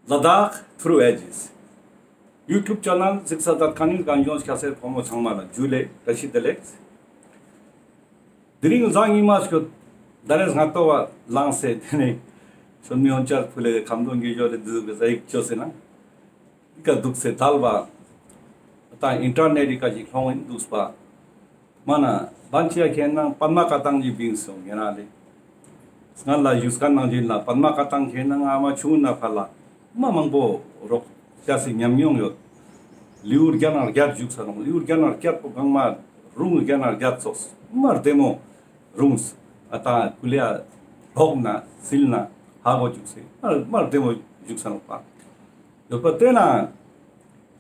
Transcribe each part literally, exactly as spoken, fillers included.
Ladakh Through Ages YouTube channel གཟིགས་ས་དང་ཁ་ནི་གང་ཡོང་ཁྱ་སེར་ཕོ་མོ་ཚང་མ་ལ་ཇུ་ལེ་བཀྲ་ཤིས་བདེ་ལེགས། དེ་རིང་ལ་ཉི་མ་སྐྱོད་ད་རེས་ང་ཏོ་བ་ལངས་སེ་དེ་ནས་ཆོན་མི་ཡོན་ཆར་ཕུལ་ལེ་ཁམ་སྡོང་གི་ཞོ་ལེ་འདི་ཟུག་གི་ཟ་ཡིག་ཅོ་སེ་ན་འི་ཀ་འདུག་སེ་དལ་བ་ད་ཨིན་ཊར་ནེཊ་འི་ཀ་ཞིག་ལྷོང་ཡིན་འདུག་པ། མ་ན་བན་ཆེ་ཡ་ཁེན་ན་པདྨ་བཀའ་ཐང་ཞིག་བིང་སོང་ངེ་རང་ལེ། སྔན་ལ་ཡུས་ཀ་ནང་བཞིན་ལ་པདྨ་བཀའ་ཐང་ཁེན་ན་ང་མ་ཆུང་ན་ཕར་ལ་མ་མང་པོ་རོགས་བྱ་སེ་ཉམས་མྱོང་ཡོད། ལེའུ་བརྒྱ་ན་བརྒྱད་བཞུགས་ས་རུང་ལེའུ་བརྒྱ་ན་བརྒྱད་པོ་གང་མ་རུང་བརྒྱ་ན་བརྒྱད་ཙོགས་མ་བདེ་མོ་རུང་ཨ་ད་ཀུ་ལེ་ཡ་ལོག་ན་སིལ་ན་ཧ་གོ་བཞུགས་སེ་མ་བདེ་མོ་བཞུགས་ས་རུང་པ། ཡོད་པ་དེ་ན་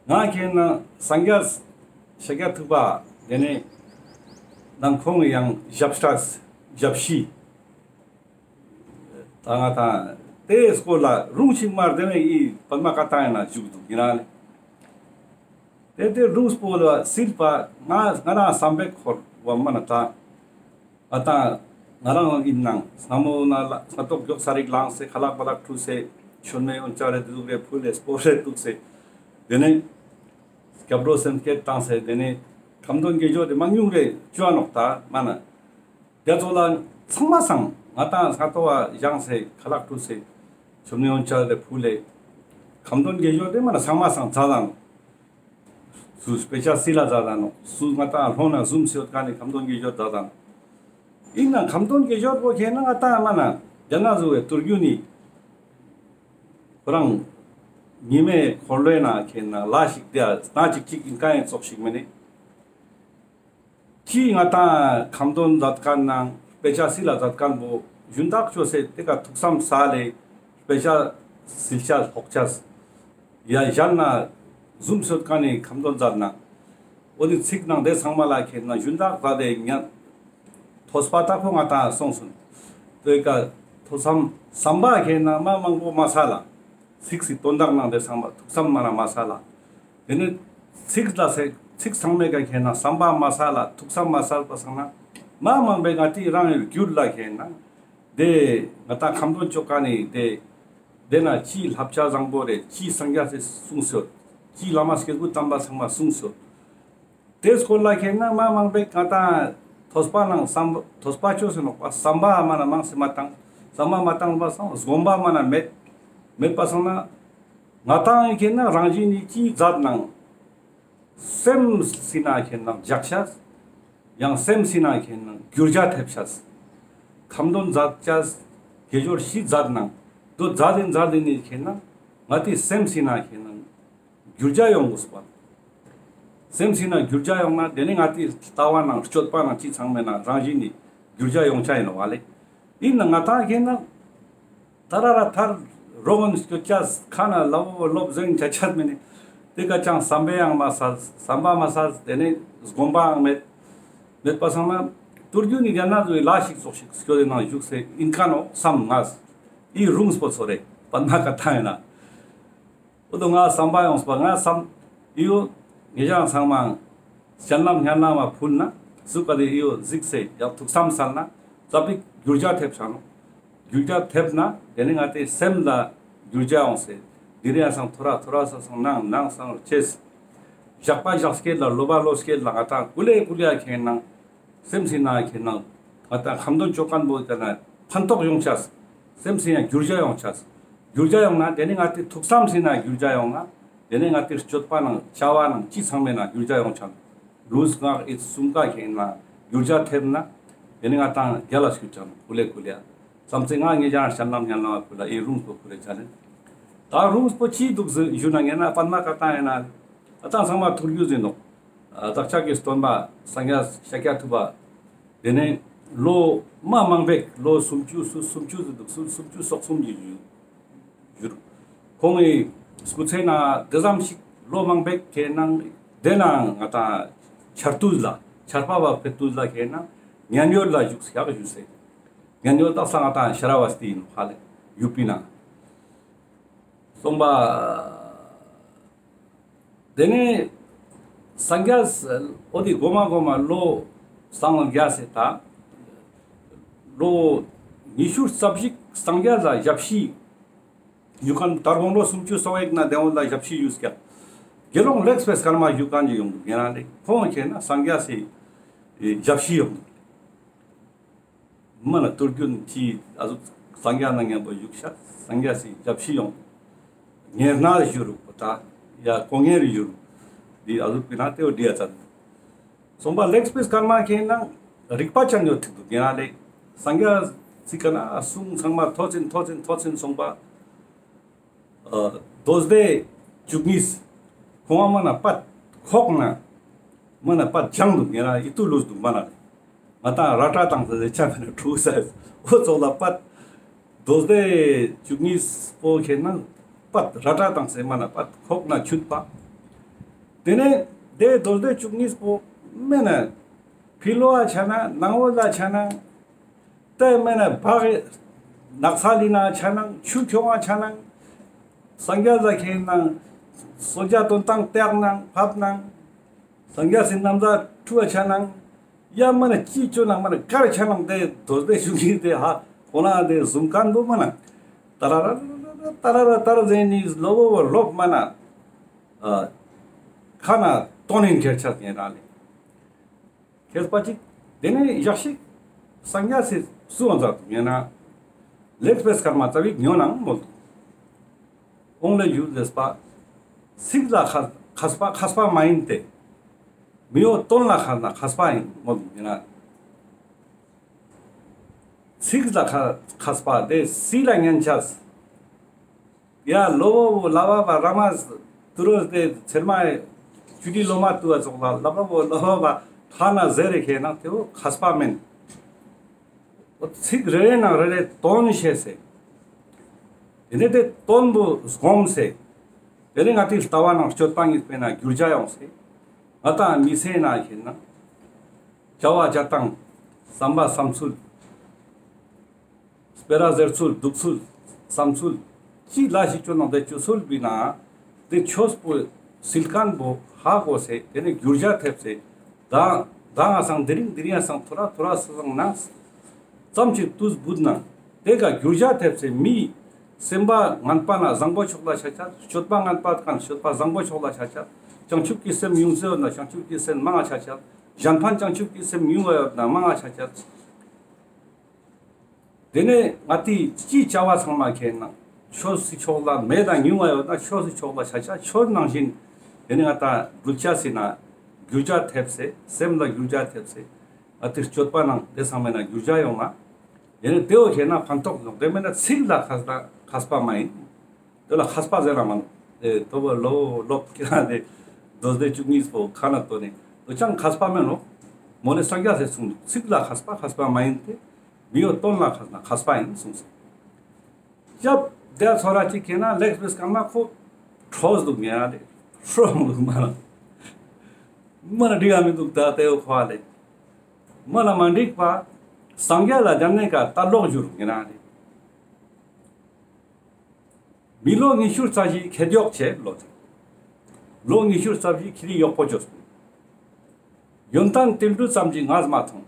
ང་ཁེན་ན་སངས་རྒྱས་ཤཱཀྱ་ཐུབ་པ་དེ་ནས་ནང་ཁོང་ཡང་ཞབས་ཏྲ་ཞབས་ཕྱི་ད་ང་དང་དེའི་སྐོར་ལ་རུང་ཞིག་མར་དེ་ནས་ཨི་པདྨ་བཀའ་ཐང་ཡིན་ན་བཞུགས་འདུག་ཡིན་ན་ལེ། དེ་དེ་རུང་སྤོ་ལ་སིལ་པ་ང་ང་རང་བསམ་པའི་འཁོར་བ་མ་ན་ད། ཨ་ད་ང་རང་ཡིན་ནང་སྔ་མོ་ན་ལ་སྔ་ཏོག་མགྱོགས་ས་རིག་ལངས་སེ་ཁ་ལག་པ་ལག་འཁྲུ་སེ་ཆོན་མེ་ཡོན་ཆ་རེ་དུག་རེ་ཕུལ་ལེ་སྤོ་རེ་དུག་སེ་དེ་ནས་སྐྱབས་འགྲོ་སེམས་བསྐྱེད་བཏང་སེ་དེ་ནས་ཁམ་སྡོང་གི་ཞོ་དེ་མང་ཉུང་རེ་ཅོ་ཨ་ནོག་ད་མ་ན་དེ་ཚོ་ལ་ཚང་མ་སང་ང་ཏང་སྔ་ཏོག་བཞེངས་སེ་ཁ་ལག་འཁྲུ་སེ་ཆོན་མེ་ཡོན་ཆ་རེ་ཕུལ་ལེ་ཁམ་སྡོང་གི་ཞོ་དེ་མ་ན་ཚང་མ་སང་ཚ་ལ་ནོག་སུ་དཔེ་ཆ་སིལ་ལ་མཛད་ད་ནོག་སུ་ང་ཏང་ལྷོང་ན་ཟུམ་སེ་ཡོད་ཀ་ནི་ཁམ་སྡོང་གི་ཞོ་མཛད་ད་ནོག་ཡིན་ན་ཁམ་སྡོང་གི་ཞོ་བོ་ཁེན་ན་ང་ཏང་མ་ན་རྒྱ་ནག་ཟུ་བའི་ཏུར་རྒྱུ་ནི་ཁོ་རང་ཉི་མའི་འཁོར་ལོའི་ནང་ཁེན་ན་ལ་ཞིག་དེ་ན་ཅིག་ཅིག་ཡིན་ཀ་ཡིན་ཙོགས་ཤིག་མེ་ནི། ཅི་ང་ཏང་ཁམ་སྡོང་མཛད་མཁན་ནང་དཔེ་ཆ་སིལ་ལ་མཛད་མཁན་བོ་ཞུན་དག་ཅོས་སེ་དེ་ཀ་ཐུགས་བསམ་ས་ལེ་དཔེ་ཆ་སིལ་ཆ་ལྷོག་ཆ་ཡ་གཞན་ན་ཟུམ་སེ་ཡོད་ཀ་ནི་ཁམ་སྡོང་མཛད་ན་འོ་ནི་ཚིག་ནང་དེ་ཚང་མ་ལ་ཁེན་ན་ཞུན་དག་མཛད་དེ་ཉན་ཐོས་པ་དག་པོ་ང་ཏང་སོང་སོང་། དེ་ཀ་ཐོས་བསམ་བསམ་པ་ཁེན་ན་མ་མང་པོ་མ་ས་ལ་ཚིག་སི་དོན་དག་ནང་དེ་ཚང་མ་ཐུགས་བསམ་མ་ན་མ་ས་ལ། དེ་ནི་ཚིག་ལ་སེ་ཚིག་ཚང་མའི་ཀ་ཁེན་ན་བསམ་པ་མ་ས་ལ་ཐུགས་བསམ་མ་ས་ལ་པ་སང་ན་མ་མང་པོའི་ང་ཏི་རང་ཡུལ་རྒྱུད་ལ་ཁེན་ན་དེ་ང་ཏང་ཁམ་སྡོང་ཅོ་ཀ་ནི་དེ་དེ་ན་ཅི་བསླབ་བྱ་བཟང་པོ་རེ་ཅི་སངས་རྒྱས་སི་གསུངས་སོད་ཅི་བླ་མ་སྐྱེས་བུ་དམ་པ་ཚང་མ་གསུངས་སོད། དེ་སྐོར་ལ་ཁེན་ན་མ་མང་པོའི་ང་ཏང་ཐོས་པ་ནང་བསམ་ཐོས་པ་ཅོས་སེ་ནོག་པ་བསམ་པ་མ་ན་མང་སེ་མ་བཏང་བསམ་པ་མ་བཏང་པ་སང་སྒོམ་པ་མ་ན་མེད་མེད་པ་སང་ན་ང་ཏང་ཁེན་ན་རང་བཞིན་ནི་ཅི་མཛད་ནང་སེམས་སི་ན་ཁེན་ན་འཇག་ཤ་ཡང་སེམས་སི་ན་ཁེན་ན་འགྱུར་བྱ་ཐེབས་ཤ་ཁམ་སྡོང་མཛད་ཅ་དགེ་སྦྱོར་ཤི་མཛད་ནང་དོ་མཛད་དེ་མཛད་དེ་ནི་ཁེན་ན་ང་ཏི་སེམས་སི་ན་ཁེན་ན་འགྱུར་བྱ་ཡོང་དགོས་པ། སེམས་སི་ན་འགྱུར་བྱ་ཡོང་ན་དེ་ནི་ང་ཏི་ལྟ་བ་ནང་སྤྱོད་པ་ནང་ཅི་ཚང་མེ་ན་རང་བཞིན་ནི་འགྱུར་བྱ་ཡོང་ཆ་ཡིན་ནོག་པ་ལེ། ཡིན་ན་ང་ཏང་ཁེན་ན་ད་ར་ར་ཐར་རོ་ངན་སྐྱོད་ཅ་ཁ་ན་ལ་བོ་བོ་ལོབ་ཟེང་ཆ་ཆ་མེ་ནི་དེ་ཀ་ཅང་བསམ་པའི་ཡང་མ་ས་བསམ་པ་མ་ས་དེ་ནི་སྒོམ་པའང་མེད་མེད་པ་སང་ན་ཏུར་རྒྱུ་ནི་རྒྱ་ནག་ཟུ་བའི་ལ་ཞིག་ཙོགས་ཤིག་སྐྱོད་དེ་ནང་བཞུགས་སེ་ཡིན་ཀ་ནོག་བསམ་ང་ཨི་རུང་སྤོ་ཚོ་རེ་པད་མ་ཀ་ཐང་ཡིན་ན། འོ་དོ་ང་བསམ་པ་ཡོངས་པ་ང་བསམ་ཨི་ཡོ་ངེ་ཅག་ཚང་མ་སྤྱན་ལམ་སྙན་ལམ་མ་ཕུལ་ན་སུ་ག་དེ་ཨི་ཡོ་གཟིགས་སེ་ཡག་ཐུགས་བསམ་སལ་ན་ཙ་པིག་འགྱུར་བྱ་ཐེབས་ཆ་ནོག་འགྱུར་བྱ་ཐེབས་ན་དེ་ནི་ང་ཏི་སེམས་ལ་འགྱུར་བྱ་ཡོངས་སེ་དེ་རིང་ཡ་སང་ཐོ་ར་ཐོ་ར་ས་སང་ནང་ནང་སང་ཅེས་ཞག་པ་ཞག་སྐྱེད་ལ་ལོ་པ་ལོ་སྐྱེད་ལ་ང་ཏང་ཀུ་ལེ་ཀུ་ལེ་ཡ་ཁེན་ན། སེམས་སི་ན་ཁེན་ན་ང་ཏང་ཁམ་སྡོང་ཅོ་མཁན་བོ་ཀ་ན་ཕན་ཐོགས་ཡོང་ཆ། སེམས་སི་ཡང་འགྱུར་བྱ་ཡོང་ཆ། འགྱུར་བྱ་ཡོང་ན་དེ་ནི་ང་ཏི་ཐུགས་བསམ་སི་ན་འགྱུར་བྱ་ཡོང་ན་དེ་ནི་ང་ཏི་སྤྱོད་པ་ནང་བྱ་བ་ནང་ཅི་ཚང་མེ་ན་འགྱུར་བྱ་ཡོང་ཆ། ལུས་ངག་ཡིད་གསུམ་ཀ་ཁེན་ན་འགྱུར་བྱ་ཐེབས་ན་དེ་ནི་ང་ཏང་རྒྱལ་ལ་སྐྱོད་ཆ་ནོག་ཀུ་ལེ་ཀུ་ལེ་ཡ། བསམ་ཚེ་ང་ངེ་ཅག་སྤྱན་ལམ་སྙན་ལམ་ཀུ་ལེ་ཨི་རུང་སྤོ་ཀུ་ལེ་ཆ་ནི། ད་རུང་སྤོ་ཅི་འདུག་ཟེར་ཞུ་ན་ངེ་ན་པད་མ་ཀ་ཐང་ཡིན་ན་ཨ་ཏང་ཚང་མ་ཐུར་རྒྱུ་ཟིན་ནོག་བདག་ཅག་གི་སྟོན་པ་སངས་རྒྱས་ཤཱཀྱ་ཐུབ་པ། དེ་ནས་ལོ་མ་མང་པོ་ལོ་སུམ་ཅུ་སུ་སུམ་ཅུ་ཟིན་འདུག་སུ་སུམ་ཅུ་སོ་གསུམ་གྱི་ཡུལ་ཡུལ། ཁོང་གི་སྐུ་ཚེ་ན་དེ་ཙམ་ཞིག་ལོ་མང་པོ་ཁེན་ན་དེ་ན་ང་ཏང་ཆར་དུས་ལ་ཆར་པ་བབས་པའི་དུས་ལ་ཁེན་ན་མཉན་ཡོད་ལ་བཞུགས་སེ་ཡག་བཞུགས་སེ་མཉན་ཡོད་དག་ས་ང་ཏང་ཤ་ར་བ་སྟི་ཡིན་ཧ་ལེ་ཡུ་པི་ན། སོང་པ། དེ་ནས་སངས་རྒྱས་འོ་དེ་གོ་མ་གོ་མ་ལོ་སངས་རྒྱས་སེ་ད་ལོ་ཉི་ཤུ་རྩ་བཞི་སངས་རྒྱས་ལ་ཞབས་ཕྱི་ ཞུ་མཁན་དར་དགོང་ལོ་སུམ་ཅུ་སོ་ཡེག་ན་དེ་བོ་ལ་ཞབས་ཕྱི་ཞུས་ཀྱག། དགེ་སློང་ལེགས་པའི་སྐར་མ་ཞུ་མཁན་ཞིག་ཡོང་འདུག་ཉེ་རང་ལེ། ཁོང་ཁྱེད་ན་སངས་རྒྱས་སི་ཞབས་ཕྱི་ཡོང་འདུག། མ་ན་ཏུར་རྒྱུན་གྱི་ཨ་ཟུག་སངས་རྒྱས་ན་མཉམ་པོ་བཞུགས་ཤག། སངས་རྒྱས་སི་ཞབས་ཕྱི་ཡོང་། ཉེར་ན་བཞུར་རུ་ད་ཡ་ཀོ་ཉེར་བཞུར་རུ་འདི་ཨ་ཟུག་པི་ན་ཏེ་བོ་འདི་ཡ་ཙན། སོང་པ་ལེགས་པའི་སྐར་མ་ཁྱེད་ན་རིག་པ་ཅན་ཡོད་ཐིག་འདུག་ཉེ་རང་ལེ། སངས་རྒྱས་སི་ཀ་ན་གསུང་ཚང་མ་ཐོས་ཚིན་ཐོས་ཚིན་ཐོས་ཚིན་སོང་པ། ཨ་མདོ་སྡེ་བཅུ་གཉིས་ཁོང་མ་ན་པད་ཁོག་ན་མ་ན་པད་ལྗང་འདུག་ཉེ་རང་ཨི་ཏུ་ལུས་འདུག་མ་ན་ལེ། ང་ཏང་ར་ཏྲ་དང་ས་ཆ་མེད་ན་ཁྲུ་ས་འོ་ཙོག་ལ་པད་མདོ་སྡེ་བཅུ་གཉིས་པོ་ཁྱེད་ན་པད་ར་ཏྲ་དང་ས་མ་ན་པད་ཁོག་ན་ཆུད་པ། དེ་ནས་དེ་མདོ་སྡེ་བཅུ་གཉིས་པོ་མེད་ན་ཕི་ལོ་ཨ་ཆ་ན་ནང་འོ་ལ་ཆ་ན། ཏེ་མེད་ན་བག་ནགས་ཚལ་ལི་ན་ཆ་ནང་ཆུ་ཁྱོང་ང་ཆ་ནང་སངས་རྒྱས་ལ་ཁྱེད་ནང་གསོལ་ཇ་དོན་ཏང་སྟེགས་ནང་ཕབ་ནང་སངས་རྒྱས་སི་ནམ་ཟ་ཁྲུ་བ་ཆ་ནང་ཡ་མ་ན་ཅི་ཅོ་ནང་མ་ན་གར་ཆ་ནང་ཏེ་མདོ་སྡེ་བཅུ་གཉིས་ཏེ་ཧ་ཁོ་ན་ཏེ་ཟུམ་མཁན་པོ་མ་ན་ཏ་ར་ར་ཏ་ར་ར་ཏ་ར་ཟེར་ནི་ལོ་བོ་བོ་ལོབ་མ་ན་ཨ་ཁ་ན་ཏོན་ཡིན་ཁྱེར་ཆ་ཉེ་རང་ལེ། ཁྱེད་པ་ཅིག་དེ་ནས་ཡག་ཤིག་སངས་རྒྱས་སི་སུ་འོང་ཙ་ཡིན་ན་ལེགས་པའི་སྐར་མ་ཙ་བིག་ཉོ་ནང་མོལ་དུ་འོང་ལེ་ཡུལ་ལེས་པ་ཚིག་ལ་མཁས་པ་མཁས་པ་མ་ཡིན་ཏེ་མི་འོ་དོན་ལ་མཁས་ན་མཁས་པ་ཡིན་མོལ་དུ་ཡིན་ན་ཚིག་ལ་མཁས་པ་དེ་སི་ལ་ཉན་ཆས། ཡ་ལོ་བོ་ལ་བ་བ་ར་མ་ཏུ་རོ་སྟེ་ཚེར་མ་ཅུ་ཏི་ལོ་མ་ཏུ་བ་ཙོགས་ལ་ལ་བ་བོ་ལ་བ་བ་ཁ་ན་ཟེར་རེ་ཁེ་ན་ཏེ་བོ་མཁས་པ་མེན། འོ་ཚིག་རེ་རེ་ནང་རེ་རེ་དོན་ཤེས་སེ། དེ་ནས་དེ་དོན་བོ་སྒོམ་སེ། དེ་ནས་ང་ཏི་ལྟ་བ་ནང་སྤྱོད་པ་ཉིད་པའི་ནང་འགྱུར་བྱ་ཡོང་སེ། ང་ཏང་མི་ཚེ་ནང་ཁེ་ན་བྱ་བ་བྱ་སྟངས་བསམ་པ་བསམ་ཚུལ། སྤེ་ར་ཟེར་ཚུལ་འདུག་ཚུལ་བསམ་ཚུལ་ཅི་ལ་ཞིག་ཅོ་ནང་དེ་ཅོ་ཚུལ་བི་ན་དེ་ཆོས་པོ་སིལ་མཁན་པོ་ཧ་གོ་སེ་དེ་ནས་འགྱུར་བྱ་ཐེབས་སེ་ད་ད་ང་སང་དེ་རིང་དེ་རིང་ང་སང་ཐོ་ར་ཐོ་ར་སི་སང་ན་ཙམ་ཅིག་དུས་བུད་ན་དེ་ག་འགྱུར་བྱ་ཐེབས་སེ་མི་སེམས་པ་ངན་པ་ན་བཟང་པོ་ཕྱོགས་ལ་ཆ་ཆ་སྤྱོད་པ་ངན་པ་གང་སྤྱོད་པ་བཟང་པོ་ཕྱོགས་ལ་ཆ་ཆ་བྱང་ཆུབ་ཀྱི་སེམས་ཡོང་ཟེར་ན་བྱང་ཆུབ་ཀྱི་སེམས་མང་ང་ཆ་ཆ་གཞན་ཕན་བྱང་ཆུབ་ཀྱི་སེམས་ཡོང་བ་ཡོད་ན་མང་ང་ཆ་ཆ། དེ་ནས་ང་ཏི་ཅི་བྱ་བ་ཚང་མ་ཁེ་ན་ཆོས་སི་ཕྱོགས་ལ་མེད་དང་ཉུང་བ་ཡོད་ན་ཆོས་སི་ཕྱོགས་ལ་ཆ་ཆ་ཆོས་ནང་བཞིན་དེ་ནས་ང་ཏ་འགྲུལ་ཆ་སི་ན་འགྱུར་བྱ་ཐེབས་སེ་སེམས་ལ་འགྱུར་བྱ་ཐེབས་སེ་ང་ཏི་སྤྱོད་པ་ནང་དེ་ཚང་མའི་ནང་འགྱུར་བྱ་ཡོང་ན་དེ་ནས་དེ་བོ་ཁེ་ན་ཕན་ཐོགས་ཡོང་དེ་མེད་ན་ཚིག་ལ་མཁས་ན་མཁས་པ་མ་ཡིན། དེ་ལ་མཁས་པ་ཟེར་ར་མ་ནོག་ཨེ་ཏོ་བོ་ལོ་ལོབ་ཀྱི་ར་དེ་མདོ་སྡེ་བཅུ་གཉིས་པོ་ཁ་ན་ཏོ་ནས་དོ་ཅང་མཁས་པ་མེན་ནོག་མོ་ནས་སངས་རྒྱས་སེ་གསུངས་འདུག་ཚིག་ལ་མཁས་པ་མཁས་པ་མ་ཡིན་ཏེ། མི་འོ་དོན་ལ་མཁས་ན་མཁས་པ་ཡིན་གསུངས་སོ། སྐྱབས་དེ་ཚོ་ར་ཅིག་ཁེ་ན་ལེགས་པའི་སྐར་མ་ཁོ་ཁྲོས་འདུག་ཉེ་ར་དེ་ཧྲོ་མོ་འདུག་མ་ན། མ་ན་འགྲིག་ག་མི་འདུག་ད་དེ་འོ་ཁོ་ཨ་ལེ། མ་ན་མ་འགྲིག་པ་སངས་རྒྱས་ལ་སྦྱར་ནས་ཀ་ད་ལོག་འཇུག་ཉེ་ར་དེ། མི་ལོ་ཉི་ཤུ་རྩ་བཞི་ཁེ་གཡོག་བྱས་ལོ་ཅིག་ལོ་ཉི་ཤུ་རྩ་བཞི་ཁྱི་རི་གཡོག་པོ་བཅོས་སོང་། ཡོན་ཏན་ཏིལ་འབྲུ་ཙམ་གྱིས་ངས་མ་ཐོང་།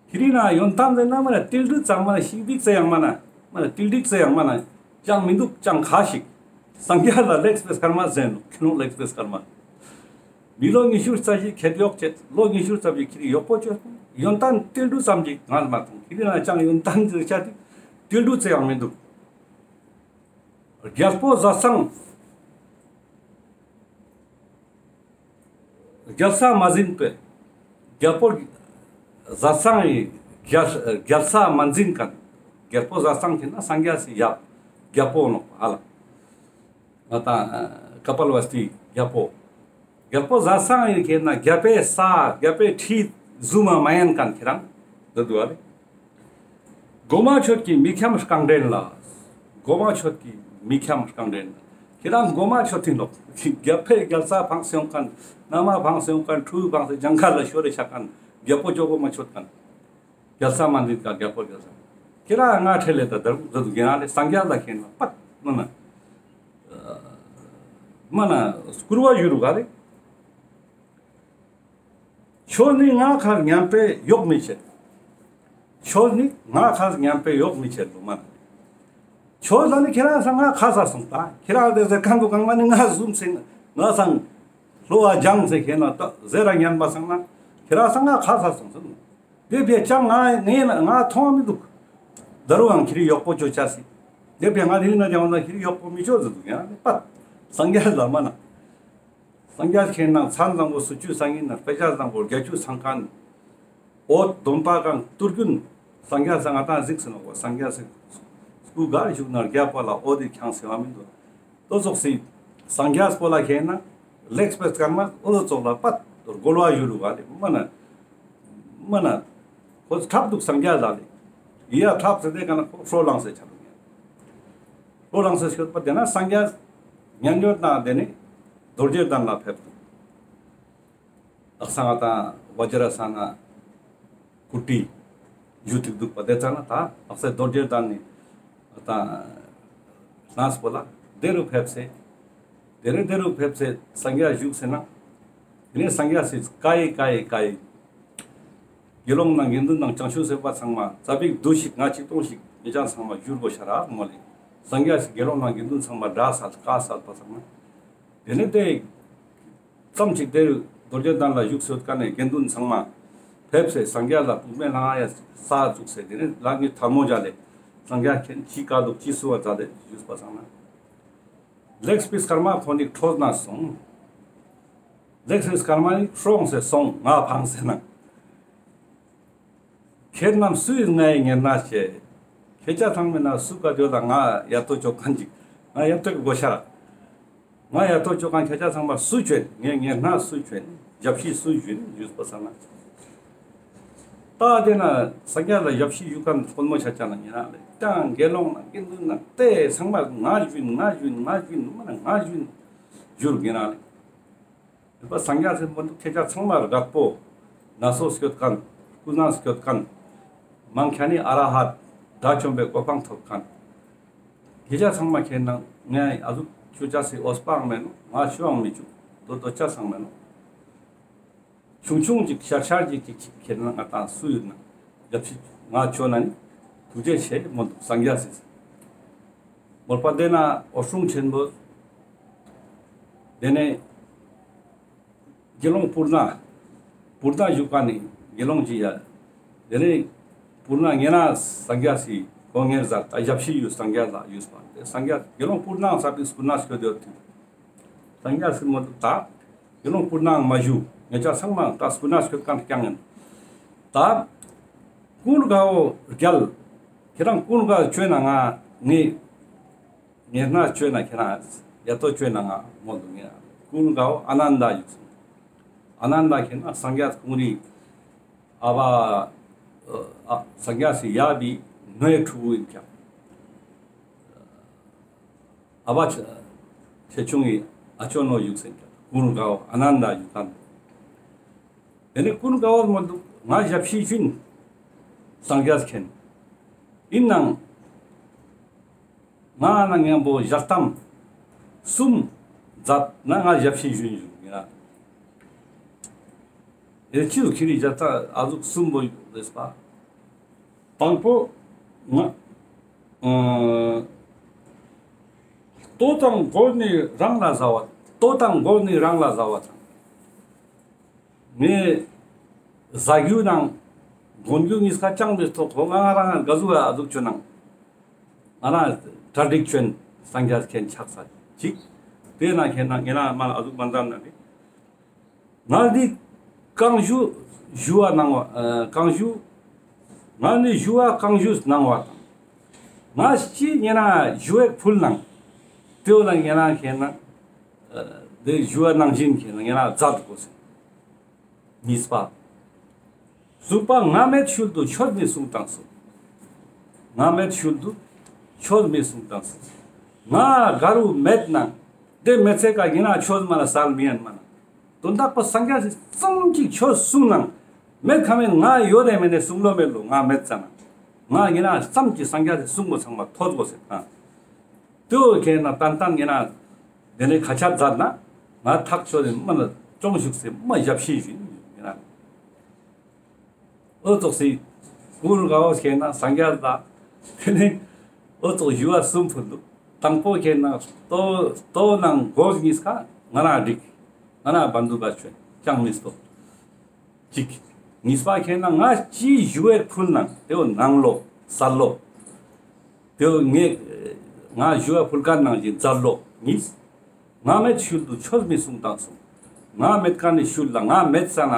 ཁྱི་རི་ན་ཡོན་ཏན་ཟེར་ན་མ་ན་ཏིལ་འབྲུ་ཙམ་མ་ན་ཤིང་ཏིག་ཙེ་ཡང་མ་ན་མ་ན་ཏིལ་ཏིག་ཙེ་ཡང་མ་ན་ཅང་མི་འདུག་ཅང་ཁ་ཞིག་སངས་རྒྱས་ལ་ལེགས་པའི་སྐར་མ་ཟེར་ནོག་ཁྱི་ནོ་ལེགས་པའི་སྐར་མ། མི་ལོ་ཉི་ཤུ་རྩ་བཞི་ཁེ་གཡོག་བྱས་ལོ་ཉི་ཤུ་རྩ་བཞི་ཁྱི་རི་གཡོག་པོ་བཅོས་སོང་། ཡོན་ཏན་ཏིལ་འབྲུ་ཙམ་གྱིས་ངས་མ་ཐོང་། ཁྱི་རི་ན་ཅང་ཡོན་ཏན་ཟེར་ཆ་ཏིལ་འབྲུ་ཙེ་ཡང་མི་འདུག་རྒྱལ་པོ་བཟའ་ཚང་། རྒྱལ་ས་མ་འཛིན་པའི། རྒྱལ་པོ་བཟའ་ཚང་ཡི་རྒྱལ་རྒྱལ་ས་མ་འཛིན་མཁན། རྒྱལ་པོ་བཟའ་ཚང་ཁེ་ན་སངས་རྒྱས་སི་ཡབ་རྒྱལ་པོ་ནོག་ཧ་ལ། ང་ཏང་ཀ་པལ་ཝསྟི་རྒྱལ་པོ། རྒྱལ་པོ་བཟའ་ཚང་ཡིན་ཁེ་ན་རྒྱལ་པོའི་ས་རྒྱལ་པོའི་ཁྲི་ཟུ་མ་མ་ཡན་མཁན་ཁྱེ་རང་འདི་འདུག་ཨ་ལེ། གོ་མ་ཆོད་ཀྱི་མི་འཁྱམས་རྐང་འདྲེན་ལ། གོ་མ་ཆོད་ཀྱི་མི་འཁྱམས་རྐང་འདྲེན་ལ། ཁྱེ་རང་གོ་མ་ཆོད་ཐིན་ལོག་རྒྱལ་པོའི་རྒྱལ་ས་འཕངས་སེ་ཡོང་མཁན་མནའ་མ་འཕངས་སེ་ཡོང་མཁན་ཁྲུ་འཕངས་སེ་ཇང་ཁ་ལ་ཤོར་རེ་ཆ་མཁན་རྒྱལ་པོ་ཅོ་གོ་མ་ཆོད་མཁན། རྒྱལ་ས་མ་འཛིན་མཁན་རྒྱལ་པོ་རྒྱལ་ས། ཁྱེ་རང་ང་ཁྲེལ་ལེ་ད་དར་ཟ་དུ་གེ་ན་ལེ་སངས་རྒྱས་ལ་ཁེ་ན་པད་མ་ན། མ་ན་སྐུར་བ་ཞུ་རུ་ག་ལེ། ཆོས་ནི་ང་ཁར་ཉམས་པའི་གཡོག་མི་བྱེད། ཆོས་ནི་ང་ཁར་ཉམས་པའི་གཡོག་མི་བྱེད་ལོ་མ་ན། ཆོས་ལ་ནི་ཁྱེད་རང་སང་ང་ཁ་ས་སོང་ད། ཁྱེད་རང་དེ་ཟེར་ཁན་བོ་གང་མ་ནི་ང་ཟུམ་སེ་ང་སང་ལོ་བ་སྦྱངས་སེ་ཁྱེད་ན་ད་ཟེར་ར་ཉན་པ་སང་ན་ཁྱེད་རང་སང་ང་ཁ་ས་སོང་ཟེར། དེ་བས་ཅང་ང་ངས་ང་མཐོང་མི་འདུག་ད་རུང་ཁྱེད་རི་ཡོག་པོ་ཅོ་ཆ་སི། དེ་བས་ང་རིང་ན་ཡང་ན་ཁྱེད་རི་ཡོག་པོ་མི་ཅོ་ཟེར་འདུག་ཡང་ན་པད་སངས་རྒྱས་ལ་མ་ན། སངས་རྒྱས་ཁྱེད་ན་མཚན་བཟང་པོ་སུམ་ཅུ་སོ་གཉིས་ན་དཔེ་ཆ་བཟང་པོ་བརྒྱད་ཅུ་ཚང་ཁན། འོད་སྟོན་པ་གང་ཏུར་ཀུན་སངས་རྒྱས་སང་ང་ཏང་གཟིགས་སེ་ནོག་པ། སངས་རྒྱས་སི་སྐུ་གར་བཞུགས་ན་རྒྱབ་པ་ལ་འོད་དེ་ཁྱང་སེ་བ་མི་འདུག་ཏོ་ཙོགས་སི་སངས་རྒྱས་པོ་ལ་ཁྱེད་ན་ལེགས་པའི་སྐར་མ་འོ་ལོ་ཙོགས་ལ་པད་རྒོལ་བ་ཡོད་རུ་ག་ལེ་མ་ན་མ་ན་ཁོ་ཚོ་འཁྲབ་འདུག་སངས་རྒྱས་ལ་ལེ་ཡ་འཁྲབ་ཟེར་ཏེ་ག་ན་ཁོ་ཧྲོ་ལངས་སེ་ཆ་འདུག་ཡ་ཧྲོ་ལངས་སེ་ཤོད་པ་དེ་ན་སངས་རྒྱས་ཉན་ཡོད་ན་དེ་ནི་རྡོ་རྗེ་གདན་ལ་ཕེབས་འདུག་ཨག་ས་ང་ཏང་བཛྲ་ས་ན་ཀུ་ཊི་ཞུ་ཐིག་འདུག་པ་དེ་ཙ་ན་ད་ཨག་ས་རྡོ་རྗེ་གདན་ནི་ང་ཏང་གནས་པོ་ལ་དེ་རུ་ཕེབས་སེ་དེ་རུ་དེ་རུ་ཕེབས་སེ་སངས་རྒྱས་བཞུགས་སེ་ན་དེ་ནས་སངས་རྒྱས་སི་ཀའི་ཀའི་ཀའི་དགེ་སློང་ནང་དགེ་འདུན་ནང་བྱང་ཆུབ་སེམས་དཔའ་ཚང་མ་ཙ་པིག་བསྡུ་ཞིག་ང་ཅིག་སྟོང་ཞིག་ཉེ་ཅང་ཚང་མ་བཞུར་དགོས་ཤ་རག་མོ་ལེ། སངས་རྒྱས་སི་དགེ་སློང་ནང་དགེ་འདུན་ཚང་མ་དགྲ་སལ་ཀ་སལ་པ་ཚང་མ། དེ་ནས་དེ་ཙམ་ཅིག་དེ་རྡོ་རྗེ་གདན་ལ་བཞུགས་སོད་ཀ་ནས་དགེ་འདུན་ཚང་མ་ཕེབས་སེ་སངས་རྒྱས་ལ་བུད་མེད་ལྷང་ཡ་ས་བཙུགས་སེ་དེ་ནས་ལ་ངའི་ཐལ་མོ་སྦྱར་ཏེ་སངས་རྒྱས་མཁྱེན་ཅི་བཀའ་འདུག་ཅི་གསོལ་བ་མཛད་དེ་བཞུགས་པ་ཚང་མ། ལེགས་པའི་སྐར་མ་ཁོ་ནི་ཁྲོས་ན་སོང་། ལེགས་པའི་སྐར་མ་ནི་ཁྲོངས་སེ་སོང་ང་ཕངས་སེ་ན། ཁྱེད་རྣམས་སུ་ཡིས་ངའི་ཉེར་སྣང་བྱེད། ཁྱེད་ཅག་ཚང་མའི་ནང་སུ་ག་དེ་ལ་ང་ཡ་ཏོ་ཅོ་ཁན་ཅིག་ང་ཡ་ཏོ་གི་གོ་ཤ་ར། ང་ཡ་ཏོ་ཅོ་ཁན་ཁྱེད་ཅག་ཚང་མ་སུ་ཅོ་ཨིན། ངའི་ཉེར་སྣང་སུ་ཅོ་ཨིན། ཞབས་ཕྱི་སུ་ཞུ་ཨིན་ཞུས་པ་སང་ན། ད་དེ་ན་སངས་རྒྱས་ལ་ཞབས་ཕྱི་ཞུ་ཁན་དཀོན་མོ་ཆ་ཆ་ན་ཉེ་རང་ལེ་ཀྱང་དགེ་སློང་ན་དགེ་འདུན་ན་དེ་ཚང་མ་ང་ཞུ་ཨིན་ང་ཞུ་ཨིན་ང་ཞུ་ཨིན་མ་ན་ང་ཞུ་ཨིན་ཞུར་ཉེ་རང་ལེ། ཡོད་པ་སངས་རྒྱས་སི་མོ་འདུག་ཁྱེད་ཅག་ཚང་མ་རྒད་པོ་ན་སོ་སྐྱོད་ཁན་སྐུ་ན་སྐྱོད་ཁན་མང་ཆེ་ནི་ཨ་ར་ཧད་དགྲ་བཅོམ་པའི་གོ་འཕང་ཐོབ་ཁན་ཁྱེད་ཅག་ཚང་མ་ཁྱེད་ནང་ངས་ཨ་ཟུག་ཁྱོད་ཅག་སི་འོས་པའང་མེད་ནོ། ང་ཞུའང་མི་བཅུག་དོ་དོ་ཅག་ཚང་མེད་ནོ། ཆུང་ཆུང་ཅིག་ཤར་ཤར་ཅིག་ཅིག་ཅིག་ཁྱེད་ནང་ང་ཏང་སུ་ཡོད་ན་རྒྱབ་ཕྱི་ང་ཆོ་ན་ནི་ཐུགས་རྗེ་ཆེ་མོ་འདུག་སངས་རྒྱས་སི། མོལ་པ་དེ་ན་འོད་སྲུང་ཆེན་པོ་དེ་ནས་དགེ་སློང་སྤུར་ན་སྤུར་ན་བཞུགས་ཁན་ནི་དགེ་སློང་ཅིག་ཡ། དེ་ནས་སྤུར་ན་ཉེ་རང་སངས་རྒྱས་སི་གོ་ངེར་ཟ་ད་ཞབས་ཕྱི་ཡོད་སངས་རྒྱས་ལ་ཡོད་པ་དེ་སངས་རྒྱས་དགེ་སློང་སྤུར་ན་ས་པི་སྤུར་ན་སྐྱོད་དེ་ཡོད་དེ། སངས་རྒྱས་སི་མོ་འདུག་ད་དགེ་སློང་སྤུར་ནའང་མ་ཞུ། ངེད་ཅག་ཚང་མ་ད་སྤུར་ན་སྐྱོད་ཁན་རྐྱང་ཨིན། ད་ཀུན་དགའ་བོ་རྒྱལ་ཁྱེད་རང་ཀུན་དགའ་ཅོས་ན་ང་ངའི་ཉེར་སྣང་ཅོས་ན་ཁྱེད་རང་ཡ་ཏོ་ཅོས་ན་ང་མོ་འདུག་ཉེ་ཀུན་དགའ་བོ་ཨ་ནན་ད་ཡོད་སོང་། ཨ་ནན་ད་ཁྱེད་ན་སངས་རྒྱས་ཀུན་རི་ཨ་བ་ཨ་སངས་རྒྱས་སི་ཡབ་བི་ནོའི་ཕྲུ་གུ་ཨིན་ཀྱང་། ཨ་བ་ཆེ་ཆེ་ཆུང་གི་ཨ་ཅོ་ནོ་ཡུག་སེན་ཀྱང་ཀུན་དགའ་བོ་ཨ་ནན་ད་ཡུག་ཁན། དེ་ནས་ཀུན་དགའ་བོ་མོ་འདུག་ང་ཞབས་ཕྱི་ཞུ་ཨིན། སངས་རྒྱས་མཁྱེན། ཨིན་ནའང་ང་ན་ངན་པོ་ཞལ་གཏམ་གསུམ་མཛད་ན་ང་ཞབས་ཕྱི་ཞུ་ཨིན་ཞུ་ཨིན་ན། དེ་ཅི་ཟུག་ཁྱེར་རི་ཞལ་གཏམ་ཨ་ཟུག་གསུམ་པོ་ཡོད་པ། དང་པོ་ང་ཨ་ལྟོ་དང་གོས་ནི་རང་ལ་བཟའ་བ། ལྟོ་དང་གོས་ནི་རང་ལ་བཟའ་བ་དང་། ངས་བཟའ་རྒྱུ་ནང་གོན་རྒྱུ་གཉིས་ཀ་ཅང་མི་ཐོག་ཁོ་ང་རང་ག་ཟུག་ཨ་ཟུག་ཆུ་ནང་ང་རང་གྲ་སྒྲིག་ཆོན་སངས་རྒྱས་མཁྱེན་ཆགས་ས་ཅིག་དེ་ན་ཁྱེད་ན་ངེད་ན་མ་ཨ་ཟུག་མ་འདམ་ན་ནི། ང་འདི་གང་ཞུ་ཞུ་བ་གནང་བ་ཨ་གང་ཞུ། ང་འདི་ཞུ་བ་གང་ཞུ་གནང་བ་དང་། ང་ཅི་ཉེ་རང་ཞུ་བའི་ཕུལ་ནང་། དེ་བོ་ལ་ཉེ་རང་ཁྱེད་ན་ཨ་འདི་ཞུ་བ་ནང་བཞིན་ཁྱེད་ན་ཉེ་རང་མཛད་དགོས་ཟེར། གཉིས་པ། གསུམ་པ་ང་མེད་ཤུལ་དུ་ཆོས་མི་གསུང་དང་གསུངས། ང་མེད་ཤུལ་དུ་ཆོས་མི་གསུང་དང་གསུངས། ང་ག་རུ་མེད་ནང་དེ་མེད་ཚེ་ཀ་ཉེ་རང་ཆོས་མ་ལ་སལ་མི་ཡན་མ་ན། དོན་དག་པ་སངས་རྒྱས་སི་ཙམ་ཅིག་ཆོས་གསུང་ནང་མེད་ཁ་མེད་ང་ཡོད་དེ་མེད་ནས་གསུང་ལོ་མེད་ལོ་ང་མེད་ཙ་ན། ང་ཉེ་རང་ཙམ་ཅིག་སངས་རྒྱས་སི་གསུང་པོ་ཚང་མ་ཐོས་དགོས་ཟེར་ན། དེ་བོ་ཁྱེད་ན་ཏན་ཏན་ཉེ་རང་དེ་ནས་ཁ་ཆད་མཛད་ན་ང་ཐག་ཆོད་དེ་མ་ན་ཅོང་ཞུགས་སེ་མ་ཞབས་ཕྱི་ཞུ་ཉེ་རང་། འོ་ཙོགས་སི་ཀུན་དགའ་བོ་ཁྱེད་ན་སངས་རྒྱས་ལ་དེ་ནས་ འོ་ཙོགས་ཞུ་བ་གསུམ་ཕུལ་དུག། དང་པོ་ཁེ་ན་ལྟོ་ལྟོ་ནང་གོས་གཉིས་ཀ་ང་རང་འགྲིག། ང་རང་བན་དུ་བ་ཆོད་ཅང་མི་སྟོ། གཅིག། གཉིས་པ་ཁེ་ན་ང་ཅི་ཞུ་བའི་ཕུལ་ནང་དེའོ་ནང་ལོ་ས་ལོ། དེའོ་ངས་ང་ཞུ་བ་ཕུལ་ཁན་ནང་བཞིན་ཛ་ལོ་གཉིས། ང་མེད་ཤུལ་དུ་ཆོས་མི་གསུང་དང་གསུང་། ང་མེད་ཁན་ནི་ཤུལ་ལ་ང་མེད་ས་ན་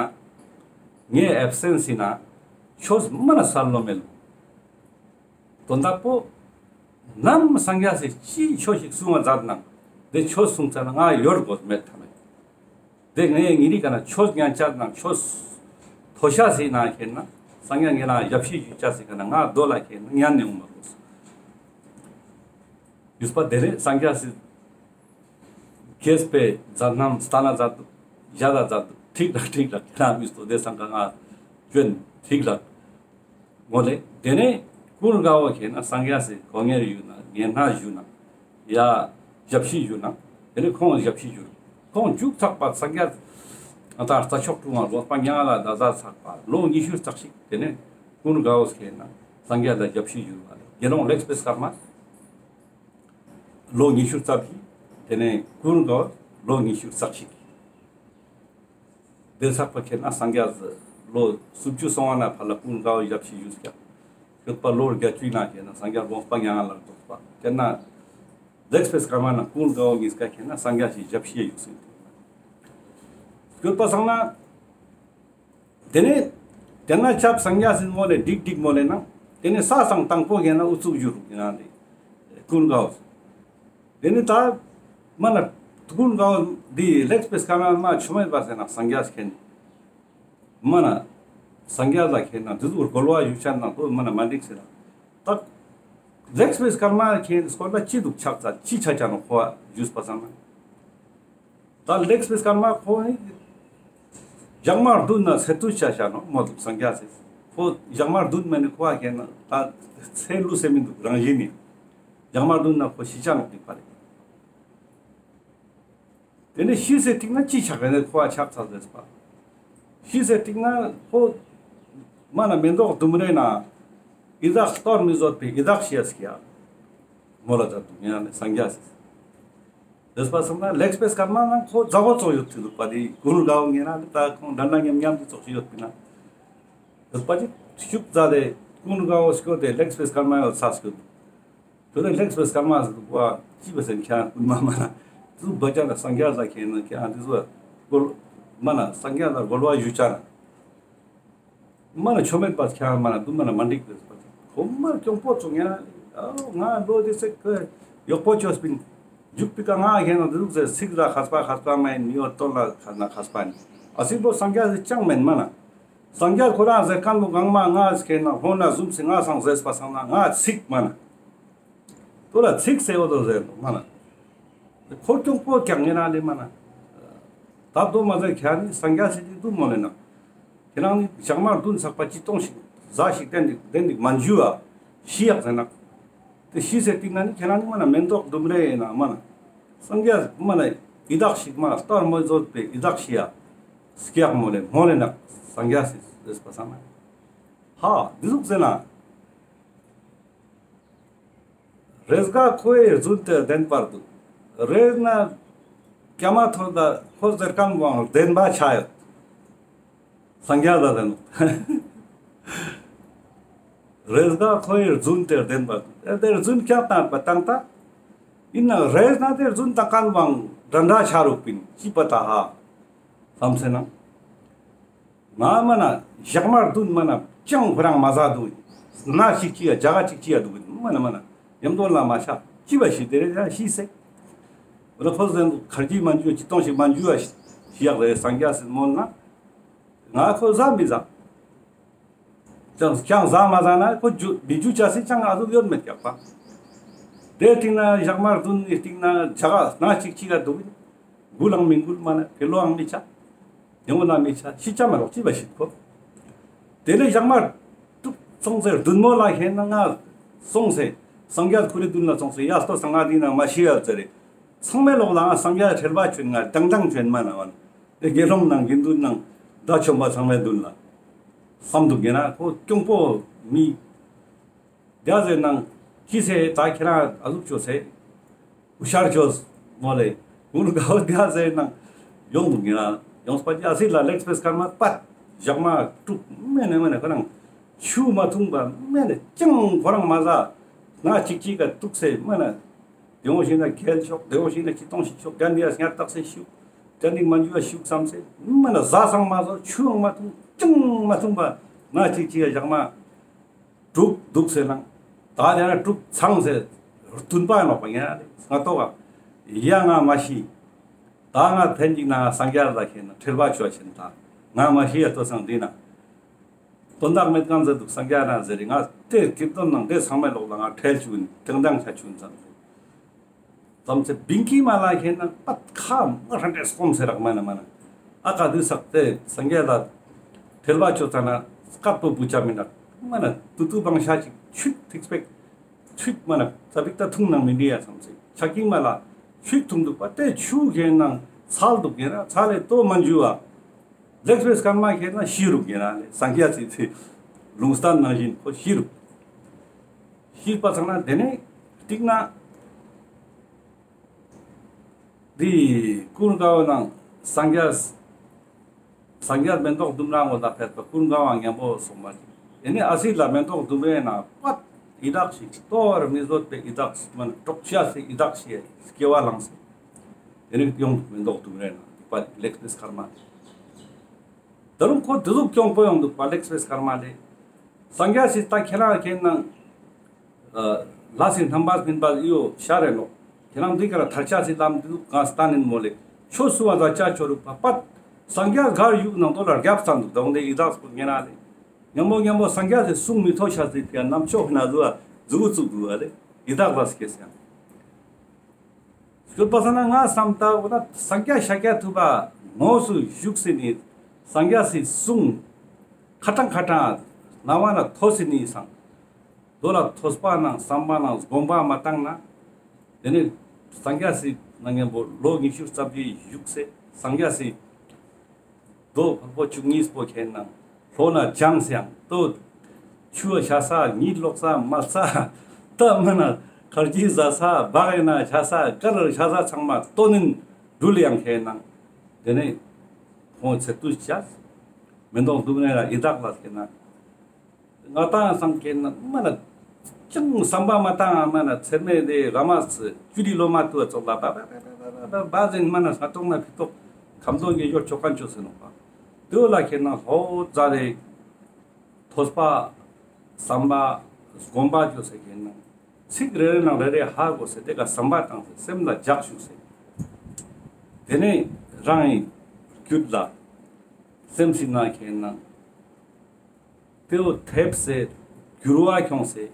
ངའི་ཨེབ་སེནས་ཡིན་ན་ཆོས་མ་ན་ས་ལོ་མེད་ལོ། དོན་དག་པོ། ནམ་སངས་རྒྱས་སི་ཅི་ཆོས་ཤིག་གསུང་བ་མཛད་ནང་། དེ་ཆོས་གསུང་ཚར་ན་ང་ཡོད་དགོས་མེད་ཐ་མེད། དེ་ངའི་ཉེ་རི་ཀ་ན་ཆོས་ཉན་ཆ་ནང་ཆོས་ཐོས་ཤ་སི་ནང་ཁེ་ན་སངས་རྒྱས་ངེ་རང་ཞབས་ཕྱི་ཞུ་ཆ་སི་ཀ་ན་ང་རྡོ་ལ་ཁེ་ན་ཉན་ནི་འོང་མ་དགོས། ཡུས་པ་དེ་ནས་སངས་རྒྱས་སི་རྒྱས་པའི་མཛད་རྣམ་སྟན་ན་མཛད་དུག། ཞལ་ལ་མཛད་དུག། ཁྲིག་ལག་ཁྲིག་ལག་ཁྱེད་རང་མི་སྟོ་དེ་སང་ཀ་ང་ཅོན་ཁྲིག་ལག་མོ་ལེ། དེ་ནས་ཀུན་དགའ་བོ་ཁེ་ན་སངས་རྒྱས་སི་གོ་ངེར་ཞུ་ན་ངེ་ན་ཞུ་ན་ཡ་ཞབས་ཕྱི་ཞུ་ན་དེ་ནས་ཁོང་ཞབས་ཕྱི་ཞུ་ཁོང་མཇུག་ཚག་པ་སངས་རྒྱས་ཨ་ད་རྩྭ་མཆོག་གྲོང་བ་ལོ་པ་ཉང་ལ་ད་ཟ་ཚག་པ་ལོ་ཉི་ཤུ་རྩ་གཅིག་དེ་ནས་ཀུན་དགའ་བོ་ཁེ་ན་སངས་རྒྱས་ལ་ཞབས་ཕྱི་ཞུ་བ་ལེ། དགེ་སློང་ལེགས་པའི་སྐར་མ། ལོ་ཉི་ཤུ་རྩ་བཞི། དེ་ནས་ཀུན་དགའ་ལོ་ཉི་ཤུ་རྩ་གཅིག། དེ་ཚག་པ་ཁེ་ན་སངས་རྒྱས་ལོ་སུམ་ཅུ་སོང་བ་ན་ཕར་ལ་ཀུན་དགའ་ཞབས་ཕྱི་ཞུས་ཀྱང་། སྐྱོད་པ་ལོ་བརྒྱད་ཅུའི་ནང་ཁེ་ན་སངས་རྒྱས་དགོངས་པ་མྱ་ངན་ལས་རྫོགས་པ་ཁེ་ན། ལེགས་པའི་སྐར་མ་ན་ཀུན་དགའ་གཉིས་ཀ་ཁེ་ན་སངས་རྒྱས་ཞབས་ཕྱི་ཞུས་ཟིན། སྐྱོད་པ་སང་ན། དེ་ནས་དེ་ན་ཆབ་སངས་རྒྱས་སི་མོ་ལེ་འགྲིག་འགྲིག་མོ་ལེ་ན། དེ་ནས་ས་སང་དང་པོ་ཁེ་ན་ཨུ་ཚུགས་ཞུ་རུག་ཡིན་ན་དེ་ཀུན་དགའ་བོ། དེ་ནས་ད་མ་ན་ཀུན་དགའ་བོ་འདི་ལེགས་པའི་སྐར་མ་མ་ཆོ་མེད་པ་ཟེར་ན་སངས་རྒྱས་ཁེ་ན་མ་ན་སངས་རྒྱས་ལ་ཁེ་ན་འདི་ཚུར་རྒོལ་བ་ཞུ་ཆ་ན་དོ་མ་ན་མ་འགྲིག་ཟེར་ན། ད་ལེགས་པའི་སྐར་མ་ཁེ་ན་སྐོར་ལ་ཅི་འདུག་ཆགས་ཚ་ཅི་ཆ་ཆ་ནོ་ཁོ་བ་ཞུས་པ་སང་ན། ད་ལེགས་པའི་སྐར་མ་ཁོ་ནི་ཞག་མ་བདུན་ན་ཚེ་ཐུ་ཆ་ཆ་ནོ་མོ་འདུག་སངས་རྒྱས་སི། ཁོ་ཞག་མ་བདུན་མ་ནི་ཁོ་ཨ་ཁེ་ན་ད་ཚེ་ལུས་སེ་མི་འདུག་རང་བཞིན་ནི། ཞག་མ་བདུན་ན་ཁོ་ཤི་ཆ་ནོ་འདུག་པ་རེད། དེ་ནས་ཤི་སེ་ཐིག་ན་ཅི་ཆགས་ཡོད་ནས་ཁོ་ཨ་ཆགས་ཚར་ཟེར་པ། ཤི་སེ་ཐིག་ན་ཁོ་མ་ན་མེ་ཏོག་ལྡུམ་རའི་ནང་ཡི་དྭགས་གཏོར་མི་བཟོད་པའི་ཡི་དྭགས་ཤི་ཡ་སྐྱ། མོ་ལ་ད་དུ་ཉན་ནས་སངས་རྒྱས་སི། ཟེར་པ་སང་ན་ལེགས་པའི་སྐར་མ་ན་ཁོ་མཛའ་བོ་ཙོགས་ཡོད་ཚུལ་འདུག་པ་དེ་ཀུན་དགའ་བོ་ངེ་ན་ད་ཁོང་འདྲ་འདྲ་མཉམ་མཉམ་དུ་ཙོགས་ཤིག་ཡོད་པ་ན། ཟེར་པ་ཅིག་ཤུགས་རྩ་དེ་ཀུན་དགའ་བོ་སྐྱོ་དེ་ལེགས་པའི་སྐར་མ་ཡོད་ས་སྐྱོ་འདུག་དེ་ནས་ལེགས་པའི་སྐར་མ་ཟེར་འདུག་པ་ཅི་བ་ཟེར་ཁྱང་ཀུན་མ་མ་ན་དུ་བ་ཅག་ལ་སངས་རྒྱས་ལ་ཁྱེད་ནི་ཁྱང་དེ་ཚོ་རྒོལ་མ་ན་སངས་རྒྱས་ལ་རྒོལ་བ་ཞུ་ཆ་ན། མ་ན་ཆོ་མེད་པ་ཁྱང་མ་ན་དུ་མ་ན་མ་འགྲིག་པས་པ། ཁོ་མ་གྱོང་པོ་ཙོགས་ཡང་ཨོ་ང་ལོ་དེ་སེ་ཀ་ཡོག་པོ་ཆོས་པིན། འཇུག་པི་ཀ་ང་ཁྱེད་ན་དུ་ཟེར་ཚིག་ལ་མཁས་པ་མཁས་པ་མ་ཡིན་མི་ཡོད་དོན་ལ་མཁས་ན་མཁས་པ་ཡིན། ཨ་སི་པོ་སངས་རྒྱས་སི་ཅང་མེན་མ་ན། སངས་རྒྱས་ཁོ་རང་ཟེར་ཁན་བོ་གང་མ་ང་ཁྱེད་ན་ཧོ་ན་ཟུམ་སེ་ང་སང་ཟེར་པ་སང་ན་ང་ཚིག་མ་ན། དོ་ལ་ཚིག་སེ་འོ་དོ་ཟེར་མ་ན། ཁོ་གྱོང་པོ་ཀྱང་ངེ་ན་ལེ་མ་ན། ད་དོ་མ་ཟེར་ཁྱེད་ནི་སངས་རྒྱས་སི་དུ་མོ་ལེ་ན། ཁྱེད་རང་ནི་ཞག་མ་བདུན་ཚག་པ་ཅི་གཏོང་ཞིག་ཟ་ཞིག་བསྟན་འདུག་བསྟན་འདུག་མ་འཇུ་བ་ཤི་ཡག་ཟེར་ན། དེ་ཤི་སེ་ཐིག་ན་ནི་ཁྱེད་རང་ནི་མ་ན་མེན་ཏོག་ལྡུམ་རའི་ནང་མ་ན། སངས་རྒྱས་མ་ན་ཡི་དྭགས་ཤིག་མ་གཏོར་མ་བཟོད་པའི་ཡི་དྭགས་ཤི་ཡ། སྐྱག་མོ་ལེ་མོ་ལེ་ན་སངས་རྒྱས་སི་ཟེར་པ་སང་ན། ཧ་འདི་ཟུག་ཟེར་ན། རེས་འགའ་ཁོའི་རྫུན་དེ་བདེན་པར་འདུག་རེས་ན་སྐྱ་མ་ཐོར་ད་ཁོ་ཟེར་ཁན་བོའང་བདེན་པ་ཆ་ཡོད། སངས་རྒྱས་ལ་ཟེར་ནོ། རེས་འགའ་ཁོའི་རྫུན་དེ་བདེན་པར་འདུག་ཨེ་དེ་རྫུན་ཀྱང་བཏང་པ་བཏང་ད། ཡིན་ན་རེས་ན་དེ་རྫུན་བཏང་ཁན་བོའང་འདྲ་འདྲ་ཆ་རུག་པིན་ཅི་པ་ད་ཧ། བསམ་སེ་ན། ང་མ་ན་ཞག་མ་བདུན་མ་ན་ཅང་ཁོ་རང་མ་ཟ་འདུག་ན་ཞིག་ཅི་ཡ་ཇ་ག་ཅིག་ཅི་ཡ་འདུག་མ་ན་མ་ན་ཡམ་དོ་ལ་མ་ཆ་ཅི་བ་ཤི་དེ་རེ་ཡ་ཤི་སེ། འོ་ན་ཁོ་ཟེར་འདུག་ཁར་ཇི་མ་འཇུ་ཅི་གཏོང་ཞིག་མ་འཇུ་བ་ཤི་ཡག་རེ་སངས་རྒྱས་སི་མོལ་ན། ང་ཁོ་ཟ་མི་ཟ། ཅང་ཅང་ཟ་མ་ཟ་ན་ཁོ་འཇུ་མི་འཇུ་ཅ་སི་ཅང་ཨ་ཟུག་ཡོད་མེད་ཀྱག་པ། དེ་སྟིང་ན་ཞག་མ་བདུན་ནི་སྟིང་ན་ཇ་ག་ན་ཅིག་ཅིག་ག་འདུག་འགུལ་ལང་མི་འགུལ་མ་ན་ཕི་ལོ་ཨང་མི་ཆ། ཡང་ན་མི་ཆ་ཤི་ཆ་མ་རོག་ཅི་བ་ཤི་ཁོ། དེ་ལས་ཞག་མ་ཏུག་སོང་ཟེར་བདུན་མོ་ལ་ཧེ་ན་ང་སོང་ཟེར་སངས་རྒྱས་ཁོ་རེ་བདུན་ལ་སོང་ཟེར་ཡ་སྟོ་སང་ང་འདི་ན་མ་ཤི་ཡ་ཟེར་རེ། ཚང་མའི་ལོག་ལ་ང་སངས་རྒྱས་ཁྲེལ་བ་ཆོད་ང་དང་དང་ཆོད་མ་ན་བ་ན། དེ་དགེ་སློང་ནང་དགེ་འདུན་ནང་དགྲ་བཅོམ་པ་ཚང་མའི་མདུན་ལ་བསམ་འདུག་ཡིན་ན་ཁོ་གྱོང་པོ་མི་རྒྱ་ཟེར་ནང་ ཅི་ཟེར་ད་ཁྱེད་རང་ཨ་ཟུག་ཅོས་ཟེར། ཧུ་ཤར་ཅོས་མོལ་ལེ། ཀུན་དགའ་བོ་དེ་ཟེར་ནང་ཡོང་འདུག་ཡིན་ན་ཡོངས་པ་ཅི་ཨ་སི་ལ་ལེག་སི་པེ་སི་ཀར་མ་པད་ཞག་མ་དྲུག་མེ་ནེ་མེ་ནེ་ཁོ་རང་ཆུ་མ་འཐུང་པ་མེ་ནེ་ཅང་ཁོ་རང་མ་ཟ། ང་ཅིག་ཅིག་ག་དུག་སེ་མེ་ནེ་དེ་འོང་ཞིག་ན་གལ་ཤོག་དེ་འོང་ཞིག་ན་ཅི་གཏོང་ཞིག་ཤོག་རྒྱ་འདི་ཡ་སྙར་བཏགས་སེ་ཤུག་རྒྱ་འདི་མ་འཇུ་བ་ཤུག་བསམ་སེ་མེ་ནེ་ཟ་སང་མ་ཟོ་ཆུ་འང་མ་འཐུང་ཅང་མ་འཐུང་པ་ང་ཅིག་ཅིག་ག་ཞག་མ་དྲུག་དུག་སེ་ནང་། ད་དེ་ན་དྲུག་ཚང་སེ་བདུན་པ་ནོག་པ་ཡ་ལེ་ང་ཏོག་ག་ཡ་ང་མ་ཤི། ད་ང་ཕན་ཅིག་ན་སངས་རྒྱས་ལ་ཁེན་ན་ཁྲེལ་བ་ཆོ་ཆེན་ད་ང་མ་ཤི་ཡ་ཏོ་སང་འདི་ན་དོན་དག་མེད་གང་ཟེར་འདུག་སངས་རྒྱས་ན་ཟེར་རེ་ང་དེ་གི་དོན་ནང་དེ་ཚང་མའི་ལོག་ལ་ང་ཁྲེལ་ཆུན་དེང་དང་ཆ་ཆུན་ཙམ་ཙམ་ཚེ་བིང་ཀི་མ་ལ་ཁེན་ན་པད་ཁ་མ་ཧྲན་ཏེ་སྐོམ་སེ་རག་མ་ན་མ་ན་ཨ་ཀ་དུས་ཟག་སྟེ་སངས་རྒྱས་ལ་ཁྲེལ་བ་ཆོ་ཙ་ན་སྐད་པོ་བུ་ཆ་མི་ན་མ་ན་ཏུ་ཏུ་བང་ཤ་ཅིག་ཆུད་ཐིག་སྤེག་ཆུད་མ་ན་ཙ་པིག་ཏ་འཐུང་ན་མི་འདི་ཡ་བསམ་སེ་ཆ་ཀི་མ་ལ་ཆུད་འཐུང་འདུག་པ་དེ་ཆུ་ཁེན་ན་ཚལ་འདུག་ཡིན་ན་ཚལ་ལེ་ཏོ་མ་འཇུ་བ། ལེག་སི་པེ་སི་ཀར་མ་ཁེན་ན་ཤི་རུག་ཡིན་ན་ལེ་སངས་རྒྱས་སི་ཚེ་ལུང་བསྟན་ནང་བཞིན་ཁོ་ཤི་རུག་ཤི་པ་ཚང་ན་དེ་ནས་སྟིང་ན་འདི་ཀུན་དགའ་བོ་ནང་སངས་རྒྱས་སངས་རྒྱས་མེ་ཏོག་ལྡུམ་ར་ངོ་ལ་ཕེབས་པ་ཀུན་དགའ་བོ་མཉམ་པོ་སོང་པ་ཅིག་དེ་ནས་ཨ་སི་ལ་མེ་ཏོག་ལྡུམ་རའི་ནང་པད་ཡི་དྭགས་ཤིག་ལྟོ་བར་མི་བཟོད་པའི་ཡི་དྭགས་ཤིག་མ་ན་དྲོག་ཤ་སེ་ཡི་དྭགས་ཤིག་སྐྱེ་བ་བླངས་སེ་དེ་ནས་ཡོང་མེ་ཏོག་ལྡུམ་རའི་ནང་པད་ལེག་སི་པེ་སི་ཀར་མ་ད་རུང་ཁོ་དེ་ཟུག་གྱོང་པོ་ཡོང་འདུག་པ་ལེག་སི་པེ་སི་ཀར་མ་ལེ། སངས་རྒྱས་སི་ད་ཁྱེད་རང་ཁེན་ན་ལ་སི་རྣམ་པར་སྨིན་པ་ཡོ་ཤ་རེ་ནོ། ཁྱེད་རང་འདི་ག་ར་ཐར་ཆ་སི་ལམ་འདི་ཟུག་གང་སྟན་ཡིན་མོ་ལེ། ཆོས་སུ་བ་ཟ་ཆ་ཆོ་རུག་པ་པད་སངས་རྒྱས་གར་ཡུག་ནང་དོ་ལ་རྒྱབ་ཙམ་འདུག་ད་འོང་དེ་ཡི་དྭགས་པོ་ཉེ་ན་ལེ། ཉམ་པོ་ཉམ་པོ་སངས་རྒྱས་སི་གསུང་མི་ཐོས་ཤ་ཟི་ཕི་ཡ་ནམ་ཆོག་ན་ཟུ་བ་ཟུ་བུ་ཙུག་འདུག་བ་ལེ། ཡི་དྭགས་ལ་སྐྱེས་ཡང་། སྐྱོད་པ་ས་ན་ང་བསམ་ད་འོ་ན་སངས་རྒྱས་ཤཱཀྱ་ཐུབ་པ་དངོས་སུ་བཞུགས་སེ་ནི་སངས་རྒྱས་སི་གསུང་ཁ་ཏང་ཁ་ཏང་རྣ་བ་ན་ཐོས་སེ་ནི་སང་དོ་ལ་ཐོས་པ་ནང་བསམ་པ་ནང་སྒོམ་པ་མ་བཏང་ན་དེ་ནི་སངས་རྒྱས་སི་ནང་ཉམ་པོ་ལོ་ཉི་ཤུ་རྩ་བཞི་བཞུགས་སེ་སངས་རྒྱས་སི་དོ་འཕགས་པོ་བཅུ་གཉིས་པོ་ཁེན་ན་ལྷོ་ན་བྱང་སེ་ཡང་དོ་ཆུ་བ་ཤ་ས་ཉི་ལོག་ས་མ་ས་ད་མ་ན་ཁར་ཇི་ཟ་ས་བག་ཡིན་ན་ཤ་ས་དཀར་ཤ་ས་ཚང་མ་དོ་ནིན་འགྲུལ་ཡང་ཁེན་ན་དེ་ནས་ཁོང་ཚེ་ཏུས་ཅག་མེ་ཏོག་ལྡུམ་རའི་ཡི་དྭགས་ལ་ཁེན་ན་ང་ཏང་སང་ཁེན་ན་མ་ན་ཅང་བསམ་པ་མ་བཏང་མ་ན་ཚེར་མེད་དེ་ར་མ་སི་ཅུ་རི་ལོ་མ་ཏུ་ཙོགས་ལ་བ་བ་བ་ཟེར་མ་ན་ས་ཏོག་ན་ཕི་ཏོག་ཁམ་ཏོག་གི་ཡོད་ཆོག་གན་ཆོག་ཟེར་ནོག་པ། དེ་ལ་ཁེན་ན་ལྷོ་ཛ་རེ་ཐོས་པ་བསམ་པ་སྒོམ་པ་ཅོ་སེ་ཁེན་ན་ཚིག་རེ་རེ་ནང་རེ་རེ་ཧ་གོ་སེ་དེ་ཀ་བསམ་པ་བཏང་སེ་སེམས་ལ་འཇགས་ཞུགས་སེ་དེ་ནས་རང་ཡི་རྒྱུད་ལ་སེམས་སི་ན་ཁེན་ན་དེ་བོ་ཐེབས་སེ་འགྱུར་བ་ཁྱོངས་སེ།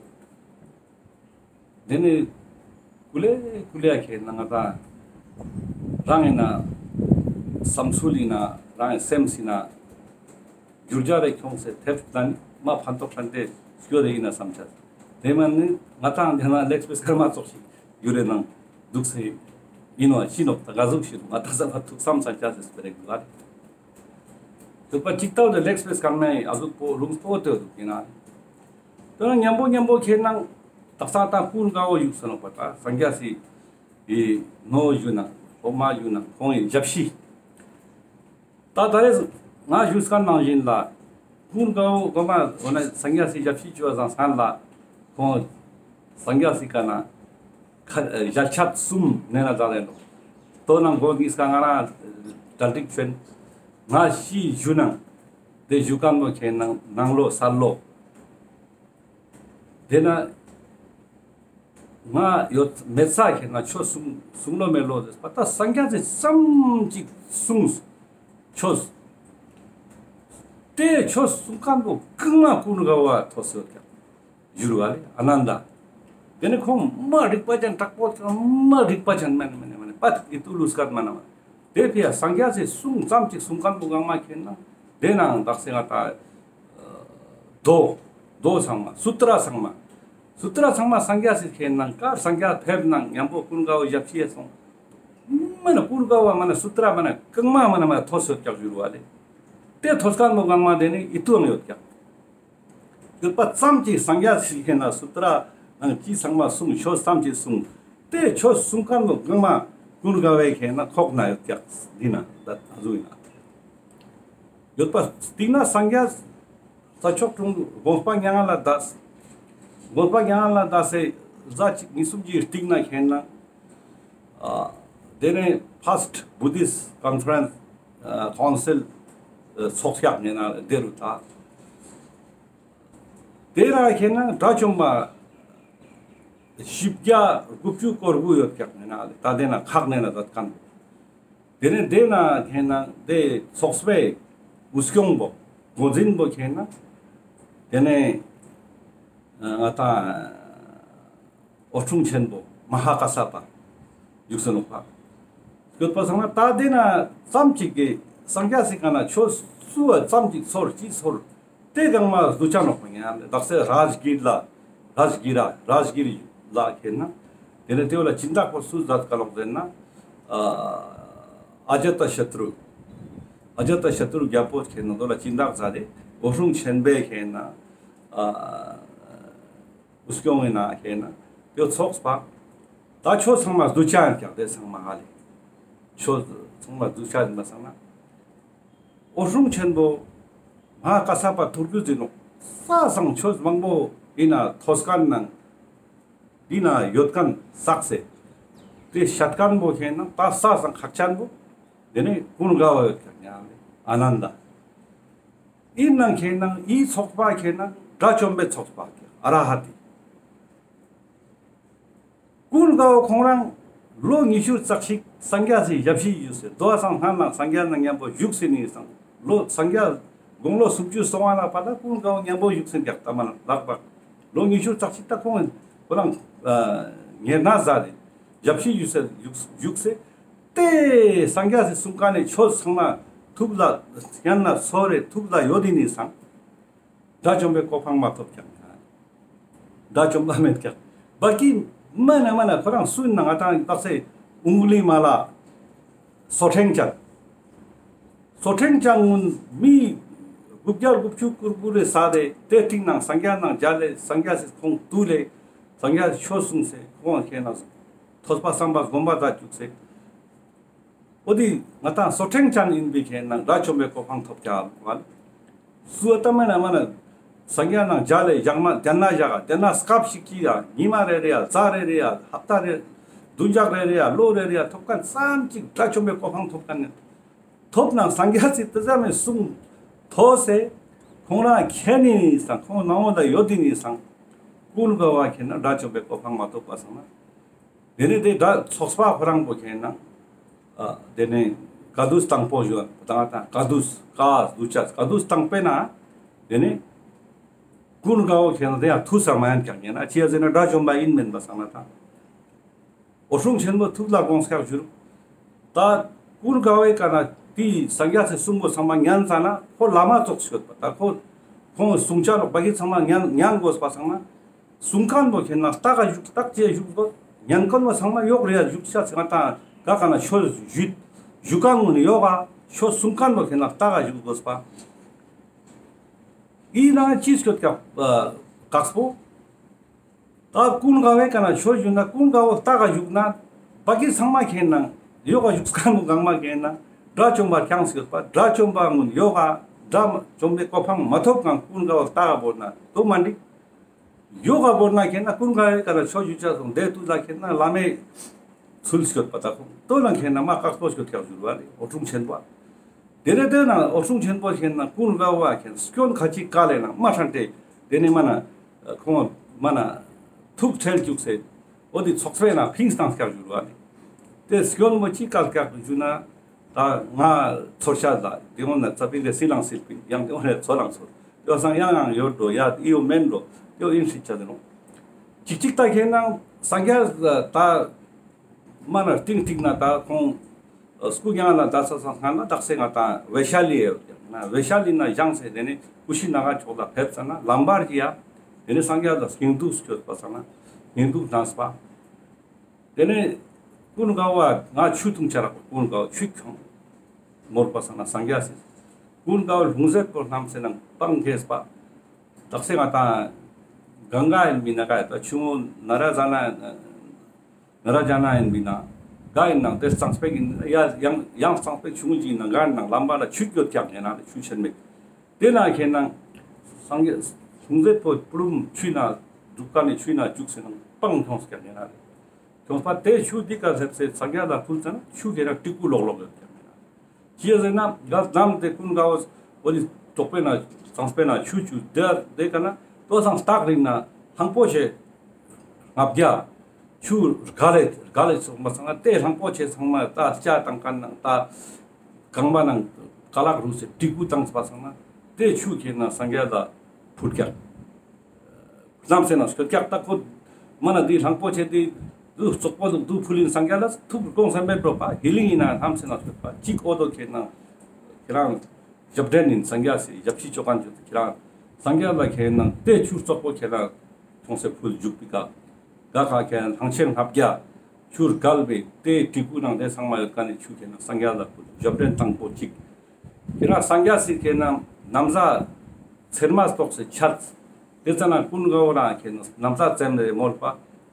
དེ་ནི་ཀུ་ལེ་ཀུ་ལེ་ཁེན་ན་ང་ཏང་རང་ཡིན་ན་བསམ་ཚུལ་ཡིན་ན་རང་ཡི་སེམས་ཡིན་ན་འགྱུར་བ་རེ་ཁྱོངས་སེ་ཐེབས་དང་མ་ཕན་ཐོགས་ཕན་ཏེ་སྐྱོ་རེ་ཡིན་ན་བསམ་ཆ། དེ་མ་ནི་ང་ཏང་དེ་ན་ལེགས་པེ་སྐར་མ་ཙོགས་ཤིག་ཡུ་རེ་ནང་འདུག་སེ་ཡིན་ནོ་ཤི་ནོག་ད་ག་ཟུག་ཤི་ནོག་ང་ཏང་ས་ཕ་ཐུགས་བསམ་ས་ཆ་སེ་སྤེ་རེ་གུ་ལ་རེ། དུག་པ་ཅིག་ཏའོ་དེ་ལེགས་པེ་སྐར་མའི་ཨ་ཟུག་པོ་ལུང་པོ་ཏེ་དུག་ཡིན་ན། དོན་ཉམ་པོ་ཉམ་པོ་ཁེན་ན་དག་ས་ད་ཀུན་དགའ་བོ་བཞུགས་སོ་ནོག་པ་ད་སངས་རྒྱས་སི་ནོ་བཞུགས་ན་སློབ་མ་བཞུགས་ན་ཁོང་ཡི་ཞབས་ཕྱི། ད་ད་རེས་ང་བཞུགས་སྐར་ནང་བཞིན་ལ་ཀུན་དགའ་བོ་གོ་མ་འོ་ན་སངས་རྒྱས་སི་ཞབས་ཕྱི་བཅོ་བ་སང་སང་ལ་ཁོང་སངས་རྒྱས་སི་ཀ་ན་ཁ་ཞལ་ཆབ་གསུམ་ནེ་ན་ཛ་ལེ་ལོ། དོ་ནང་གོ་གཉིས་ཀ་ང་རང་གྲ་སྒྲིག་ཆེན་ང་ཤི་ཞུ་ནང་དེ་ཞུ་ཀ་མོ་ཁེན་ནང་ནང་ལོ་ས་ལོ། དེ་ན་ང་ཡོད་མེད་ས་ཁེན་ན་ཆོས་གསུང་གསུང་ལོ་མེད་ལོ་ཟེར་པ་ད་སངས་རྒྱས་སི་ཙམ་ཅིག་གསུངས་ཆོས། དེ་ཆོས་གསུང་ཁན་པོ་གང་མ་ཀུན་དགའ་བོ་ཐོས་སེ་ཡོད་ཀྱག་ཞུ་རུ་བ་ལེ་ཨ་ནན་ད། དེ་ནི་ཁོང་མ་རིག་པ་ཅན་དྲག་པོ་ཅན་མ་རིག་པ་ཅན་མ་ནི་མ་ནི་མ་ནི་པ་ཏི་ཏུ་ལུས་ཀར་མ་ན་མ། དེ་ཕི་ཡ་སངས་རྒྱས་སི་གསུང་ཙམ་ཅིག་གསུང་ཁན་པོ་གང་མ་ཁེན་ན་དེ་ནང་དག་སེ་ང་ད་མདོ་མདོ་ཚང་མ་སུ་ཏྲ་ཚང་མ་སུ་ཏྲ་ཚང་མ་སངས་རྒྱས་སི་ཁེན་ན་ཀ་སངས་རྒྱས་ཕེབས་ནང་ཉམ་པོ་ཀུན་དགའ་བོ་ཞབས་ཕྱི་ཡེ་སོང་། མ་ན་ཀུན་དགའ་བོ་མ་ན་སུ་ཏྲ་མ་ན་གང་མ་མ་ན་མ་ཐོས་ཡོད་ཀྱག་ཞུ་རུ་བ་ལེ། དེ་ཐོས་ཁན་པོ་གང་མ་དེ་ནི་ཨི་ཏུའང་ཡོད་ཀྱག་ཡོད་པ་ཙམ་གྱིས་སངས་རྒྱས་སི་ཁེན་ན་སུ་ཏྲ་ ནང་ཅི་ཚང་མ་གསུངས། ཆོས་ཙམ་ཅིག་གསུངས། ཏེ་ཆོས་གསུང་ཁན་བོ་གང་མ་ཀུན་དགའ་བོའི་ཁེ་ན་ཁོག་ན་ཡོད་ཀྱག། འདི་ན་ད་ཨ་ཟུག་ཨིན་ན་ཡོད་པ། སྟིང་ན་སངས་རྒྱས་ས་ཕྱོགས་དྲུང་དགོངས་པ་མྱ་ངན་ལས་འདས། དགོངས་པ་མྱ་ངན་ལས་འདས་སེ་ཟླ་གཅིག་གཉིས་གསུམ་གྱི་སྟིང་ན་ཁེ་ན་ཨ་ཏེ་ནེ་ཕར་སྟ་བུ་དིསྟ་ཀོན་ཕ་རེནྶ་ཨ་ཀའུན་སིལ་ཨ་ཚོགས་ཤག་ཨིན་ན་ཏེ་རུ་ད། ཏེ་ན་ཁེ་ན་དགྲ་བཅོམ་པ་བཞི་བརྒྱ་དགུ་བཅུ་གོ་དགུ་ཡོད་ཀྱག་ཨིན་ན་ད་ཏེ་ན་ཁག་ནེ་ན་ཛད་ཁན། ཏེ་ནེ་ཏེ་ན་ཁེ་ན་ཏེ་ཚོགས་པའི་དབུ་སྐྱོང་བོ་འགོ་འཛིན་བོ་ཁེ་ན་ཏེ་ནེ་ང་ཏང་འོད་སྲུང་ཆེན་པོ་མ་ཧཱ་ཀ་ས་པ་བཞུགས་སེ་ནོག་པ། སྐྱོད་པ་སང་ན་ད་ཏེ་ན་ཙམ་ཅིག་གི་སངས་རྒྱས་སི་ཀ་ན་ཆོས་སུ་བ་ཙམ་ཅིག་ཚོར་ཅི་ཚོར། ཏེ་གང་མ་སྡུ་ཆ་ནོག་པ་ཉན་དག་ས་རཱཇ་གིར་ལ་རཱཇ་གིར་ར་རཱཇ་གིར་ལ་ཁེ་ན་ཏེ་ནེ་ཏེ་བོ་ལ་སྦྱིན་བདག་པོ་སུ་ཛད་ཀ་ལོག་ཟེར་ན་ཨ་ཨ་ཇ་ཏ་ཤ་ཏྲུ། ཨ་ཇ་ཏ་ཤ་ཏྲུ་རྒྱལ་པོ་ཁེ་ན་དོ་ལ་སྦྱིན་བདག་ཛད་དེ་འོད་སྲུང་ཆེན་པོའི་ཁེ་ན་ཨ་དབུ་སྐྱོང་ཨིན་ན་ཁེ་ན་ཏེ་ཚོགས་པ་ད་ཆོས་ཚང་མ་སྡུ་ཆ་ཨིན་ཀྱག། ཏེ་ཚང་མ་ཧ་ལེ་ཆོས་ཚང་མ་སྡུ་ཆ་ཨིན་པ་སང་ན། འོད་སྲུང་ཆེན་པོ་མ་ཧཱ་ཀ་ས་པ་ཐུགས་རྒྱུད་ཨིན་ནོག། ས་སང་ཆོས་མང་པོ་ཨིན་ན་ཐོས་ཁན་ནང་འདི་ན་ཡོད་ཁན་བསགས་སེ་ཏེ་ཤད་ཁན་བོ་ཁེ་ན་ད་ས་སང་ཁག་ཅན་བོ་ཏེ་ནེ་ཀུན་དགའ་བོ་ཡོད་ཀྱག་ཉན་ཨ་ནནྡ། ཨིན་ནང་ཁེ་ན་འི་ཚོགས་པ་ཁེ་ན་དགྲ་བཅོམ་པའི་ཚོགས་པ་ཨ་ར་ཧ་ཏི། ཀུན་དགའ་བོ་ཁོང་རང་ལོ་ཉི་ཤུ་རྩ་གཅིག་སངས་རྒྱས་སི་ཞབས་ཕྱི་ཞུས་སེ་དོ་སང་སྔན་ན་སངས་རྒྱས་ནང་མཉམ་པོ་བཞུགས་སེ་ནི་སང་ལོ་སངས་རྒྱས་དགུང་ལོ་སུམ་ཅུ་སོ་ལྔ་ལ་ཕར་ལ་ཀུན་དགའ་བོ་མཉམ་པོ་བཞུགས་སེ་ཀྱག་ད་མ་ན་ལག་པ་ལོ་ཉི་ཤུ་རྩ་གཅིག་ད་ཁོང་ཁོ་རང་ཉེ་ན་ཟ་རེ་ཞབས་ཕྱི་ཞུས་སེ་བཞུགས་སེ་ཏེ་སངས་རྒྱས་སི་གསུང་ཁན་ནི་ཆོས་ཚང་མ་ཐུགས་ལ་ཉན་ན་ཚོར་རེ་ཐུགས་ལ་ཡོད་དེ་ནི་སང་དགྲ་བཅོམ་པའི་གོ་འཕང་མ་ཐོབ་ཀྱག། དགྲ་བཅོམ་པ་མེད་ཀྱག། བ་ཀི་མ་ན་མ་ན་ཁོ་རང་སུ་ན་ང་ཏང་དག་ས་ཨུང་གུ་ལི་མ་ལ་སོ་ཕྲེང་ཅན། སོ་ཕྲེང་ཅན་གུན་མི་དགུ་བརྒྱ་དགུ་བཅུ་གོ་དགུ་རེ་ས་རེ་ཏེ་ཏིང་ནང་སངས་རྒྱས་ནང་མཇལ་ལེ་སངས་རྒྱས་སི་ཁོང་ཏུ་ལེ་སངས་རྒྱས་ཆོས་གསུངས་སེ་ཁོང་ཁེ་ན་ཐོས་པ་བསམ་པ་སྒོམ་པ་ད་བཅུག་སེ། འོ་དེ་ང་ཏང་སོ་ཕྲེང་ཅན་ཨིན་པའི་ཁེ་ན་དགྲ་བཅོམ་པའི་གོ་འཕང་ཐོབ་ཀྱག་ལེ། སུ་ཨ་ཏ་མ་ན་མ་ན་སངས་རྒྱས་ནང་མཇལ་ལེ་ཞག་མ་དེ་ན་ཞག་དེ་ན་སྐབས་ཤིག་ཅིག་ཡ་ཉི་མ་རེ་རེ་ཡ་ཟླ་རེ་རེ་ཡ་ཧབ་ཏ་རེ་བདུན་ཞག་རེ་རེ་ཡ་ལོ་རེ་རེ་ཡ་ཐོབ་ཁན་ཙམ་ཅིག་དགྲ་བཅོམ་པའི་གོ་འཕང་ཐོབ་ཁན་ནི་ཐོབ་ན་སངས་རྒྱས་སི་ཏེ་ཙམ་མི་གསུང་ཐོས་སེ་ཁོང་རང་ཁེ་ནི་སང་ཁོང་ནང་འོ་ལ་ཡོད་དེ་ནི་སང་ཀུན་དགའ་བོ་ཁེ་ན་དགྲ་བཅོམ་པའི་གོ་འཕང་མ་ཐོབ་པ་སང་ན། དེ་ནས་དེ་དགྲ་ཚོགས་པ་ཁོ་རང་པོ་ཁེ་ན་ཨ་དེ་ནས་ཀ་དུས་དང་པོ་ཞུ་བ་དང་དང་ཀ་དུས་ཀ་དུས་ཅ་ཀ་དུས་དང་པོ་ན་དེ་ནས་ཀུན་དགའ་བོ་ཁེ་ན་དེ་ཡང་ཐུགས་ས་མ་ཡན་ཀྱང་ཉན་ན་ཅི་ཡ་ཟེར་ན་དགྲ་བཅོམ་པ་ཨིན་མེན་པ་སང་ན་དང་། འོད་སྲུང་ཆེན་པོ་ཐུགས་ལ་དགོངས་སྐྱག་བཞུར། ད་ཀུན་དགའ་བོའི་ཀ་ན་དེ་སངས་རྒྱས་སི་གསུང་པོ་ཚང་མ་ཉན་ཙ་ན་ཁོ་བླ་མ་ཙོགས་ཤོད་པ་ད་ཁོ་ཁོང་གསུང་ཆ་ལོག་པ་གི་ཚང་མ་ཉན་ཉན་དགོས་པ་སང་ན། གསུང་ཁན་པོ་ཁེ་ན་ལྟག་ག་བཞུགས་ལྟག་ཅེས་བཞུགས་དགོས། ཉན་ཁན་པོ་ཚང་མ་ཡོག་རེ་ཡ་བཞུགས་ཤ་ཚེ་ང་ཏང་ག་ག་ན་ཆོས་ཞུ་ཞུ་ཁན་ངུན་ཡོག་ག་ཆོས་གསུང་ཁན་པོ་ཁེ་ན་ལྟག་ག་བཞུགས་དགོས་པ། ཨི་ན་ཅི་སྐྱོད་ཀྱག་ཨ་དཀགས་པོ། ད་ཀུན་དགའ་བོའི་ཀ་ན་ཆོས་ཞུ་ན་ཀུན་དགའ་བོ་ལྟག་ག་བཞུགས་ན་བ་གི་ཚང་མ་ཁེ་ན་ཡོག་ག་བཞུགས་ཁན་པོ་གང་མ་ཁེ་ན་དགྲ་བཅོམ་པ་ཁྱངས་སྐྱོད་པ་དགྲ་བཅོམ་པ་ངུན་ཡོག་ག་དགྲ་བཅོམ་པའི་གོ་འཕང་མ་ཐོབ་ཁན་ཀུན་དགའ་བོ་ལྟག་ག་བོར་ན་དོ་མ་འགྲིག། ཡོག་ག་བོར་ན་ཁེ་ན་ཀུན་དགའ་བོའི་ཀ་ན་ཆོས་ཞུ་ཆ་སོང་དེ་དུས་ལ་ཁེ་ན་བླ་མའི་ཚུལ་སྐྱོད་པ་ད་ཁོང་དོ་ན་ཁེ་ན་མ་དཀགས་པོ་སྐྱོད་ཀྱག་བཞུར་བ་རེ་འོད་སྲུང་ཆེན་པོ། དེ་ནས་དེ་ན་འོད་སྲུང་ཆེན་པོ་ཁེ་ན་ཀུན་དགའ་བོ་ཁེ་ན་སྐྱོན་ཁ་ཅིག་བཀལ་ལེ་ན་མ་ཧྲན་ཏེ་དེ་ནས་མ་ན་ཁོང་མ་ན་ཐུགས་ཁྲེལ་བཅུག་སེ་འོ་དེ་ཚོགས་པའི་ན་ཕིངས་བཏང་ཀྱག་བཞུར་བ་རེ། དེ་སྐྱོན་མོ་ཅི་བཀལ་ཀྱག་བཞུར་ན། ད་ང་ཚོར་ཤ་ལ་དེ་འོ་ན་ཙ་པིག་ལས་སི་ལང་སིལ་པིན་ཡང་དེ་འོ་ན་ཚོ་ལང་ཚོར་ཡོ་སང་ཡང་ཡང་ཡོད་འགྲོ་ཡ་ཨི་ཡོ་མེན་འགྲོ་ཡོ་ཨིན་ཤི་ཆ་དེ་རུང་ཅིག་ཅིག་ད་ཁེ་ན་སངས་རྒྱས་ད་མ་ན་ཏིང་ཏིང་ན་ད་ཁོང་སྐུ་མྱ་ངན་ལས་འདས་ས་སང་སྔ་ན་དག་ས་ང་ཏང་ཝེ་ཤ་ལི་ཡོད་ན་ཝེ་ཤ་ལི་ན་བཞེངས་སེ་དེ་ནས་ཀུ་ཤི་ན་ག་ཕྱོགས་ལ་ཕེབས་ཙ་ན་ལམ་བར་གྱི་ཡ་དེ་ནས་སངས་རྒྱས་ལ་སྙིང་སྡུག་སྐྱོད་པ་ཙ་ན་སྙིང་སྡུག་གནང་པ། དེ་ནས་ཀུན་དགའ་བོ་ང་ཆུ་འཐུང་ཆ་རག་པ་ཀུན་དགའ་བོ་ཆུ་ཁྱོང་མོར་པ་སང་ན་སངས་རྒྱས་སི་ཀུན་དགའ་བོ་ལྷུང་བཟེད་པོ་བསྣམས་སེ་ནང་སྤང་ཁེས་པ། དག་ས་ང་ཏང་ གང་ག་ཡིན་མིན་ན་ག་ཡིན་ད་ཆུང་ངུ་ན་ར་ཛ་ན་ན་ར་ཛ་ན་ཡིན་མིན་ན་ག་ཡིན་ནང་དེ་གཙང་པོ་ཡིན་ཡ་ཡང་ཡང་གཙང་པོ་ཆུང་ངུ་ཅིག་ཡིན་ན་ག་ཡིན་ནང་ལམ་པ་ལ་ཆུ་ཡོད་ཀྱག་ཡིན་ན་ཆུ་ཆེན་མེད། དེ་ན་ཁེ་ནང་སངས་རྒྱས་ལྷུང་བཟེད་པོ་པུ་རུམ་ཆུ་ན་འདུག་ག་ནས་ཆུ་ན་བཅུག་སེ་ནང་སྤང་ཁྱོངས་ཀྱག་ཡིན་ན་རེ། ཁྱོངས་པ་དེ་ཆུ་འདི་ཀ་སླེབས་སེ་སངས་རྒྱས་ལ་ཕུལ་ཙ་ན་ཆུ་ཁེ་རང་སྤྲིག་གུ་ལོག་ལོག་ཡོད་ཀྱག་ཡིན་ན། ཅི་ཟེར་ན་ག་ནམ་དེ་ཀུན་དགའ་བོ་འོ་དེ་གྲོགས་པོའི་ན་གཙང་པོའི་ན་ཆུ་ཆུ་དེ་དེ་ཀ་ན་ལྟོས་སང་སྟག་རིང་ན་གླང་པོ་ཆེ་ལྔ་བརྒྱ་ཆུ་རྒལ་ལེ་རྒལ་ལེ་སོང་མ་སང་ན་དེ་གླང་པོ་ཆེ་ཚང་མ་ད་སྐྱ་བཏང་མཁན་ནང་ད་གང་མ་ནང་ཀ་ལག་རུ་སེ་སྤྲིག་གུ་བཏང་པ་སང་ན་དེ་ཆུ་ཁེ་ན་སངས་རྒྱས་ལ་ཕུལ་ཀྱག། ལམ་སེ་ན་སྐྱོད་ཀྱག་ད་ཁོ་མ་ན་འདི་གླང་པོ་ཆེ་འདི་དུ་བཙོག་པོ་འདུག་དུ་ཕུལ་ཡིན་སངས་རྒྱས་ལ་ཐུགས་དགོངས་སེམས་པའི་སྤྲོ་པ་ཧེ་ལིང་ཡིན་ན་ལམ་སེ་ན་སྐྱོད་པ་གཅིག་འོ་དོ་ཁེ་ན་ཁྱེད་རང་ཞབས་འདྲེན་ཡིན་སངས་རྒྱས་སི་ཞབས་ཕྱི་ཆོ་མཁན་ཆོ་ཁྱེད་རང་སངས་རྒྱས་ལ་ཁེ་ན་དེ་ཆུ་བཙོག་པོ་ཁྱེད་རང་ཁྱོངས་སེ་ཕུལ་འཇུག་པི་ཀ་ག་ཁ་ཁེ་ན་ལྷང་ཆེན་ལྔ་བརྒྱ་ཆུ་རྒལ་བའི་དེ་སྤྲིག་གུ་ནང་དེ་ཚང་མ་ཡོད་མཁན་ནི་ཆུ་ཁེ་ན་སངས་རྒྱས་ལ་ཕུལ་ཞབས་འདྲེན་དང་པོ་གཅིག། ཁྱེད་རང་སངས་རྒྱས་སི་ཁེ་ན་ན་བཟའ་ཚེར་མ་ཏོག་སེ་ཆད། དེ་ཙ་ན་ཀུན་དགའ་བོ་རང་ཁེ་ན་ན་བཟའ་ཙམ་རེ་མོལ་པ།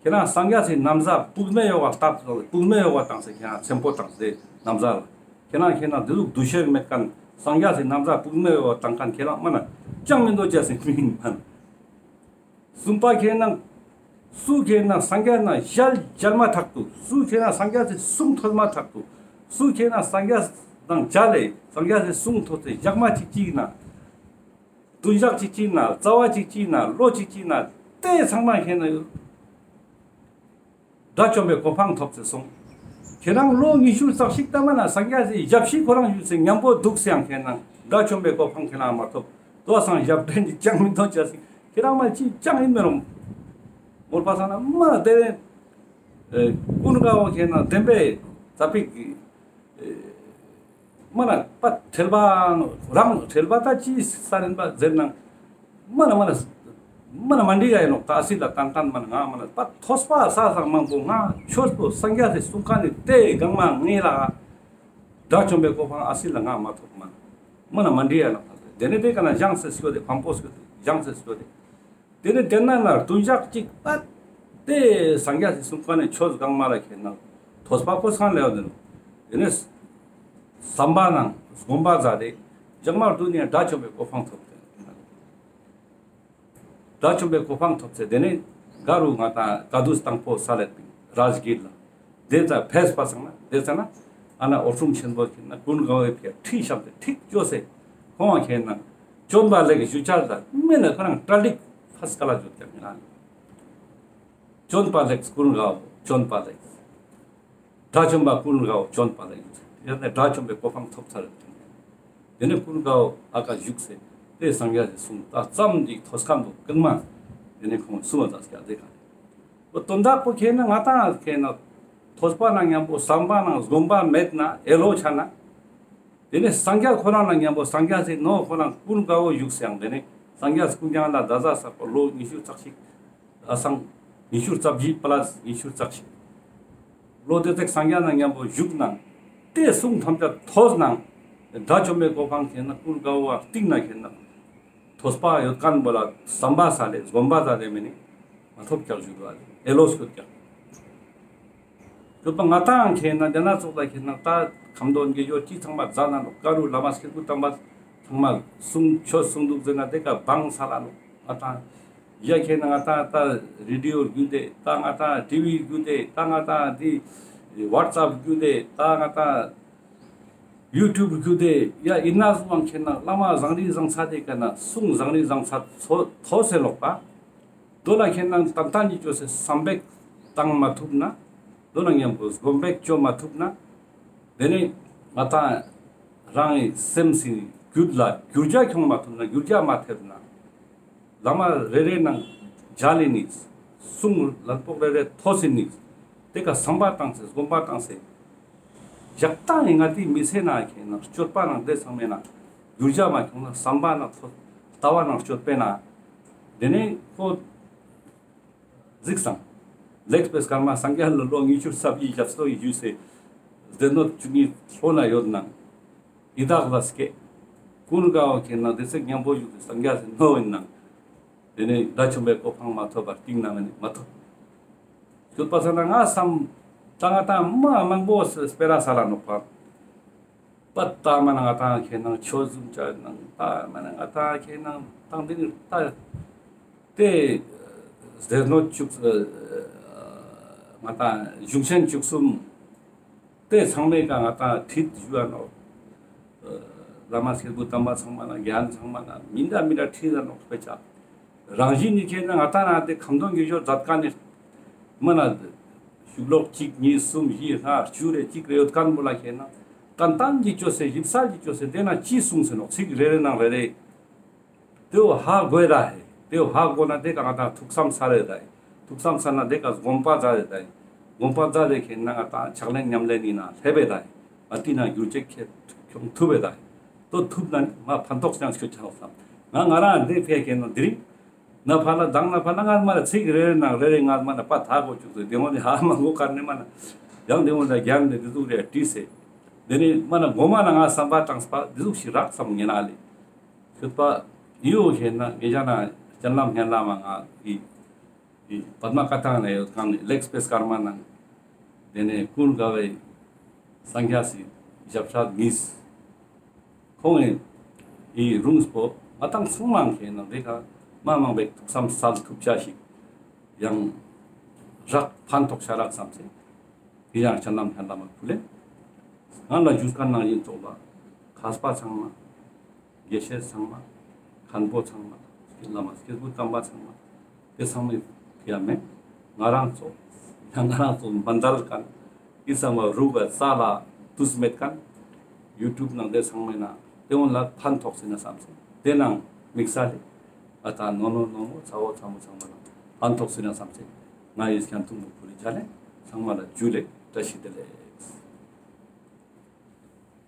ཁྱེད་རང་སངས་རྒྱས་སི་ན་བཟའ་བུག་མེ་ཡོག་ག་སྟབས་ཏོག་བུག་མེ་ཡོག་ག་བཏང་སེ་ཁྱེད་རང་ཚེམ་པོ་བཏང་སེ་ན་བཟའ་ལ། ཁྱེད་རང་ཁེ་ན་དེ་ཟུག་འདུ་ཤེས་མེད་མཁན་སངས་རྒྱས་སི་ན་བཟའ་བུག་མེ་ཡོག་ག་བཏང་མཁན་ཁྱེད་རང་མ་ན་ཅང་མི་འདོད་ཅེས་སི་མི་ཡིན་མ་ན། གསུམ་པ་ཁེ་ན། སུ་ཁེ་ན་སངས་རྒྱས་ན་ཞལ་མཇལ་མ་ཐག་ཏུ། སུ་ཁེ་ན་སངས་རྒྱས་སི་གསུང་ཐོས་མ་ཐག་ཏུ། སུ་ཁེ་ན་སངས་རྒྱས་དང་མཇལ་ལེ་སངས་རྒྱས་སི་གསུང་ཐོས་ཏེ་ཞག་མ་གཅིག་གཅིག་ན། བདུན་ཞག་གཅིག་གཅིག་ན་རྩ་བ་གཅིག་གཅིག་ན་ལོ་གཅིག་གཅིག་ན་དེ་ཚང་མ་ཁེ་ན་ཡོད། དགྲ་བཅོམ་པའི་གོ་འཕང་ཐོབ་སྟེ་སོང་། ཁྱེད་རང་ལོ་ཉི་ཤུ་རྩ་གཅིག་ལྟ་མ་ན་སངས་རྒྱས་སི་ཞབས་ཕྱི་ཁོ་རང་ཞུས་སེ་མཉམ་པོ་འདུག་སེ་ཡང་ཁེ་ན་དགྲ་བཅོམ་པའི་གོ་འཕང་ཁེ་ན་མ་ཐོབ། དོ་སང་ཞབས་འདྲེན་གྱི་ཅང་མི་འདོད་ཅེས་སི་ཁྱེད་རང་མ་ཅི་ཅང་ཡིན་མི་རུང་། མོལ་པ་སང་ན་མ་དེ་ཀུན་དགའ་བོ་ཁེ་ན་བདེན་པའི་ཙ་པིག་གི་མ་ན་པ་ཁྲེལ་པ་རང་ཁྲེལ་པ་ད་ཅི་ས་རིན་པ་ཟེར་ན། མ་ན་མ་ན་མ་ན་མ་འདི་ཡ་ཡིན་ནོག་ད་སི་ལ་ཏན་ཏན་མ་ན་ང་མ་ན་པ་ཐོས་པ་ས་ས་མང་པོ་ང་ཆོས་པོ་སངས་རྒྱས་སི་གསུང་མཁན་ནི་དེ་གང་མ་ངེས་ལ་དགྲ་བཅོམ་པའི་གོ་འཕང་ཨ་སི་ལ་ང་མ་ཐོབ་མ་ན་མ་ན་མ་འདི་ཡ་ཡིན་ནོག་ད་དེ་ནི་དེ་ཀ་ན་བཞེངས་སེ་སྐྱོད་དེ་ཕམ་པོ་སྐྱོད་དེ་བཞེངས་སེ་སྐྱོད་དེ། དེ་ནས་དེ་ན་ན་བདུན་ཞག་གཅིག་པ་དེ་སངས་རྒྱས་སི་གསུང་མཁན་ནི་ཆོས་གང་མ་ལ་ཁེ་ན་ཐོས་པ་ཁོ་སང་ལེའོ་དེ་ནོ། དེ་ནས་བསམ་པ་ནང་སྒོམ་པ་མཛད་དེ་ཞག་མ་བདུན་ནས་དགྲ་བཅོམ་པའི་གོ་འཕང་ཐོབ་སྟེ། དགྲ་བཅོམ་པའི་གོ་འཕང་ཐོབ་སྟེ་དེ་ནས་ག་རུ་ང་དང་བཀའ་བསྡུ་དང་པོ་ས་ལེ་པིན་རཱཇ་གིར་ལ། དེ་ཙ་ཕེས་པ་སང་ན་དེ་ཙ་ན་ཨ་ན་འོད་སྲུང་ཆེན་པོ་ཁེ་ན་ཀུན་དགའ་བོའི་ཕིའ་ཁྲིད་བཤམས་ཏེ་ཁྲིད་བཅོས་སེ་ཁོང་ཁེ་ན་བྱོན་པ་ལེགས་ཞུ་འཆར་ལ་མེད་ན་ཁོ་རང་གྲ་སྒྲིག་ཕ་སྐལ་ལ་བྱོན་ཀྱང་ཡིན་ན། བྱོན་པ་ལེགས་ཀུན་དགའ་བོ་བྱོན་པ་ལེགས། དགྲ་བཅོམ་པ་ཀུན་དགའ་བོ་བྱོན་པ་ལེགས། ཡང་ན་དགྲ་བཅོམ་པའི་གོ་འཕང་ཐོབ་ཚར། དེ་ནས་ཀུན་དགའ་བོ་ཨ་ཀ་བཞུགས་སེ་དེ་སངས་རྒྱས་སི་གསུང་ད་ཙམ་ཅིག་ཐོས་མཁན་པོ་གང་མ་དེ་ནས་ཁོང་གསུང་བ་ཙམ་སྐྱ་དེ་ག་རེ། དོན་དག་པོ་ཁེ་ན་ང་དང་ཁེ་ན་ཐོས་པ་ནང་མཉམ་པོ་བསམ་པ་ནང་སྒོམ་པ་མེད་ན་ཨེ་ལོ་ཆ་ན། དེ་ནས་སངས་རྒྱས་ཁོ་རང་ནང་མཉམ་པོ་སངས་རྒྱས་སི་ནོ་ཁོ་རང་ཀུན་དགའ་བོ་བཞུགས་སེ་ཡང་དེ་ནས་སངས་རྒྱས་ཀུན་ཀྱང་ལ་ད་ཟ་ས་པོ་ལོ་ཉི་ཤུ་རྩ་གཅིག་ཨ་སང་ཉི་ཤུ་རྩ་བཞི་པ་ལ་ཉི་ཤུ་རྩ་གཅིག་ལོ་དེ་ཙེག་སངས་རྒྱས་ནང་མཉམ་པོ་བཞུགས་ནང་དེ་གསུང་ཐམས་ཅད་ཐོས་ནང་དགྲ་བཅོམ་པའི་གོ་འཕང་ཁེ་ན་ཀུན་དགའ་བོ་བ་སྟིང་ན་ཁེ་ན། ཐོས་པ་ཡོད་མཁན་པོ་ལ་བསམ་པ་ས་ལེ་སྒོམ་པ་ས་ལེ་མེ་ནི་མ་ཐོབ་ཀྱག་ཞུ་དུ་ཨ་ལེ་ཨེ་ལོ་སྐྱོད་ཀྱག་ཞུ་པ་ང་དང་ཁེ་ན་དེ་ན་ཙོགས་ལ་ཁེ་ན་ད་ཁམས་དོན་གྱི་ཡོད་ཅི་ཚང་མ་མཛད་ན་ནོ་ཀ་རུ་བླ་མ་སྐྱེས་བུ་དམ་པ་ཚང་མ་གསུང་ཆོས་གསུང་འདུག་ཟེར་ན་དེ་ཀ་བང་ས་ལ་ནོ་ང་དང་ཡ་ཁེ་ན་ང་དང་ད་རེ་ཌི་ཡོ་བརྒྱུད་དེ་ད་ང་དང་ཊི་ཝི་བརྒྱུད་དེ་ད་ང་དང་དེ་ཝཊ་སེབ་བརྒྱུད་དེ་ད་ང་དང་ཡུ་ཊུབ་བརྒྱུད་དེ་ཡ་ཨིན་ན་ཟུང་ཁེ་ན་བླ་མ་བཟང་རིག་བཟང་ས་དེ་ཀ་ན་གསུང་བཟང་རིག་བཟང་ས་ཐོས་སེ་ལོག་པ། དོ་ལ་ཁེ་ན་ཏན་ཏན་གྱི་བཅོས་སེ་བསམ་པ་བཏང་མ་ཐུབ་ན། དོ་ལ་མཉམ་པོ་སྒོམ་པ་བཅོ་མ་ཐུབ་ན། དེ་ནས་ང་དང་རང་གི་སེམས་སི་རྒྱུད་ལ་འགྱུར་བ་ཁྱོང་མ་ཐུབ་ན་འགྱུར་བ་མ་ཐེབས་ན། བླ་མ་རེ་རེ་ནང་མཇལ་ལེ་ནི། གསུང་ལན་པོག་རེ་རེ་ཐོས་སེ་ནི། དེ་ཀ་བསམ་པ་བཏང་སེ་སྒོམ་པ་བཏང་སེ། ཞག་དང་ཡི་ང་དེ་མི་ཚེ་ན་ཁེ་ན་སྤྱོད་པ་ནང་དེ་ཚང་མེད་ན་འགྱུར་བ་མ་ཁྱོང་ན་བསམ་པ་ནང་ཐོས་ལྟ་བ་ནང་སྤྱོད་པས་ན། དེ་ནས་ཁོ་གཟིགས་སང་། ལེགས་པའི་སྐར་མ་སངས་རྒྱས་ལ་ལོ་ཉི་ཤུ་རྩ་བཞི་ཞབས་སོར་ཞུས་སེ། སྡེ་སྣོད་བཅུ་གཉིས་ལྷོ་ན་ཡོད་ནང་། ཡི་དྭགས་ལ་སྐྱེས། ཀུན་དགའ་བོ་ཁེ་ན་དེ་ཚེ་མཉམ་པོ་བཞུགས་སེ་སངས་རྒྱས་སི་ནོ་ཡིན་ནང་། དེ་ནས་དགྲ་བཅོམ་པའི་གོ་འཕང་མ་ཐོབ་པར་སྟིང་ན་མ་ཐོབ། སྐྱོད་པ་ས་ན་ང་བསམ་ད་ང་ད་མ་མང་པོ་སྤེ་ར་ས་ལ་ནོག་པ། པ་ད་མ་ན་ང་ད་ཁེ་ནང་ཆོས་ཟུམ་ཅ་ནང་ད་མ་ན་ང་ད་ཁེ་ནང་དང་དེ་ནི་ད་དེ་ཟེར་ནོ་བཅུག་ང་ད་གཞུང་ཆེན་བཅུ་གསུམ། དེ་ཚང་མའི་ཀ་ང་ད་ཁྲིད་ཞུ་བ་ནོ། བླ་མ་སྐྱེས་བུ་དམ་པ་ཚང་མ་ན་རྒན་ཚང་མ་ན་མི་འདྲ་མི་འདྲ་ཁྲིད་ཟ་ནོ་སྤེ་ཆ། རང་བཞིན་ནི་ཁེ་ན་ང་ད་ན་དེ་ཁམས་དོན་གྱི་ཞོར་མཛད་མཁན་ནི་མ་ན་ཤུགས་ལོག་གཅིག་གཉིས་གསུམ་བཞི་ལྔ་བཅུ་རེ་གཅིག་རེ་ཡོད་མཁན་པོ་ལ་ཁེ་ན་ཏན་ཏན་གྱི་བཅོས་སེ་ཞིབ་གསལ་གྱི་བཅོས་སེ་དེ་ན་ཅི་གསུངས་སེ་ནོ་ཚིག་རེ་རེ་ནང་རེ་རེ། དེའོ་ཧ་གོ་ད་ཧེ། དེའོ་ཧ་གོ་ན་དེ་ཀ་ང་ད་ཐུགས་བསམ་ས་རེ་ད་ཧེ། ཐུགས་བསམ་ས་ན་དེ་ཀ་སྒོམ་པ་ཛད་དེ་ད་ཧེ། སྒོམ་པ་ཛད་དེ་ཁེ་ན་ང་ད་ཕྱག་ལེན་ཉམས་ལེན་ནི་ན་ལྷེབ་བེ་ད་ཧེ། ཨ་ཏི་ན་རྒྱུ་ཅེ་ཁེ་ཁྱོང་ཐུབ་བེ་ད་ཧེ། དོ་ཐུབ་ན་ནི་མ་ཕན་ཐོགས་ཅང་ཤོད་ཆ་ལོ་བསམ། ང་ང་རང་དེ་ཕེ་ཁེ་ན་དེ་རིང་ན་ཕ་ལ་དང་ན་ཕ་ལ་ང་མ་ལ་ཚིག་རེ་རེ་ནང་རེ་རེ་ང་མ་ལ་པ་ཐག་གོ་བཅུག་ཏེ་དེ་མོ་ནི་ཧ་མ་གོ་ཀར་ནི་མ་ན་ཡང་དེ་མོ་ལ་རྒྱན་དེ་དེ་ཟུག་རེ་བྲིས་སེ། དེ་ནི་མ་ན་གོ་མ་ན་ང་བསམ་པ་དྲངས་པ་དེ་ཟུག་ཞིག་རག་བསམ་ཉེ་ན་ལེ། ཤོད་པ་ཡོ་ཞེ་ན་ངེ་ཅག་ན་སྤྱན་ལམ་སྙན་ལམ་མ་ང་གི་པདྨ་བཀའ་ཐང་ན་ཡོད་ཁང་ནི་ལེགས་སྤེས་ཀརྨ་ནང་དེ་ནས་ཀུན་དགའ་བོའི་སངས་རྒྱས་སི་ཞབས་ཁྲ་མིས་ཁོང་ངི་ཡི་རུང་སྤོ་མ་ཏང་སུང་མང་ཁེ་ན་དེ་ཁ་མ་མང་བའི་ཐུགས་བསམ་སལ་ཐུབ་ཆ་ཞིག་ཡང་རག་ཕན་ཐོགས་ཆ་རག་བསམ་སེ། དེ་ཡང་སྤྱན་ལམ་སྙན་ལམ་མ་ཕུལ་ལེ། ང་ལ་ཞུས་ཁན་ནང་ཡིན་ཙོགས་ལ་མཁས་པ་ཚང་མ། དགེ་བཤེས་ཚང་མ། མཁན་པོ་ཚང་མ། བླ་མ་སྐྱེས་བུ་དམ་པ་ཚང་མ། དེ་ཚང་མའི་ཡ་མེད། ང་རང་ཚོ། ཡང་ང་རང་ཚོ་མ་འདལ་ཁན། ཨི་ཚང་མ་རུག་ག་ས་ལ་དུས་མེད་ཁན། ཡུ་ཊུབ་ནང་དེ་ཚང་མའི་ནང་དེ་འོན་ལ་ཕན་ཐོགས་སེ་ན་བསམ་སེ། དེ་ནང་དམིགས་བསལ་ལེ། ཨ་ད་ནོ་ནོ་ནོ་མོ་ཚ་བོ་ཚ་མོ་ཚང་མ་ལ་ཕན་ཐོགས་སེ་ན་བསམ་སེ། ང་ཡི་སྐྱབས་ཐུགས་མོ་ཕུལ་ལེ་ཆ་ལེ། ཚང་མ་ལ་ཇུ་ལེ། བཀྲ་ཤིས་བདེ་ལེགས།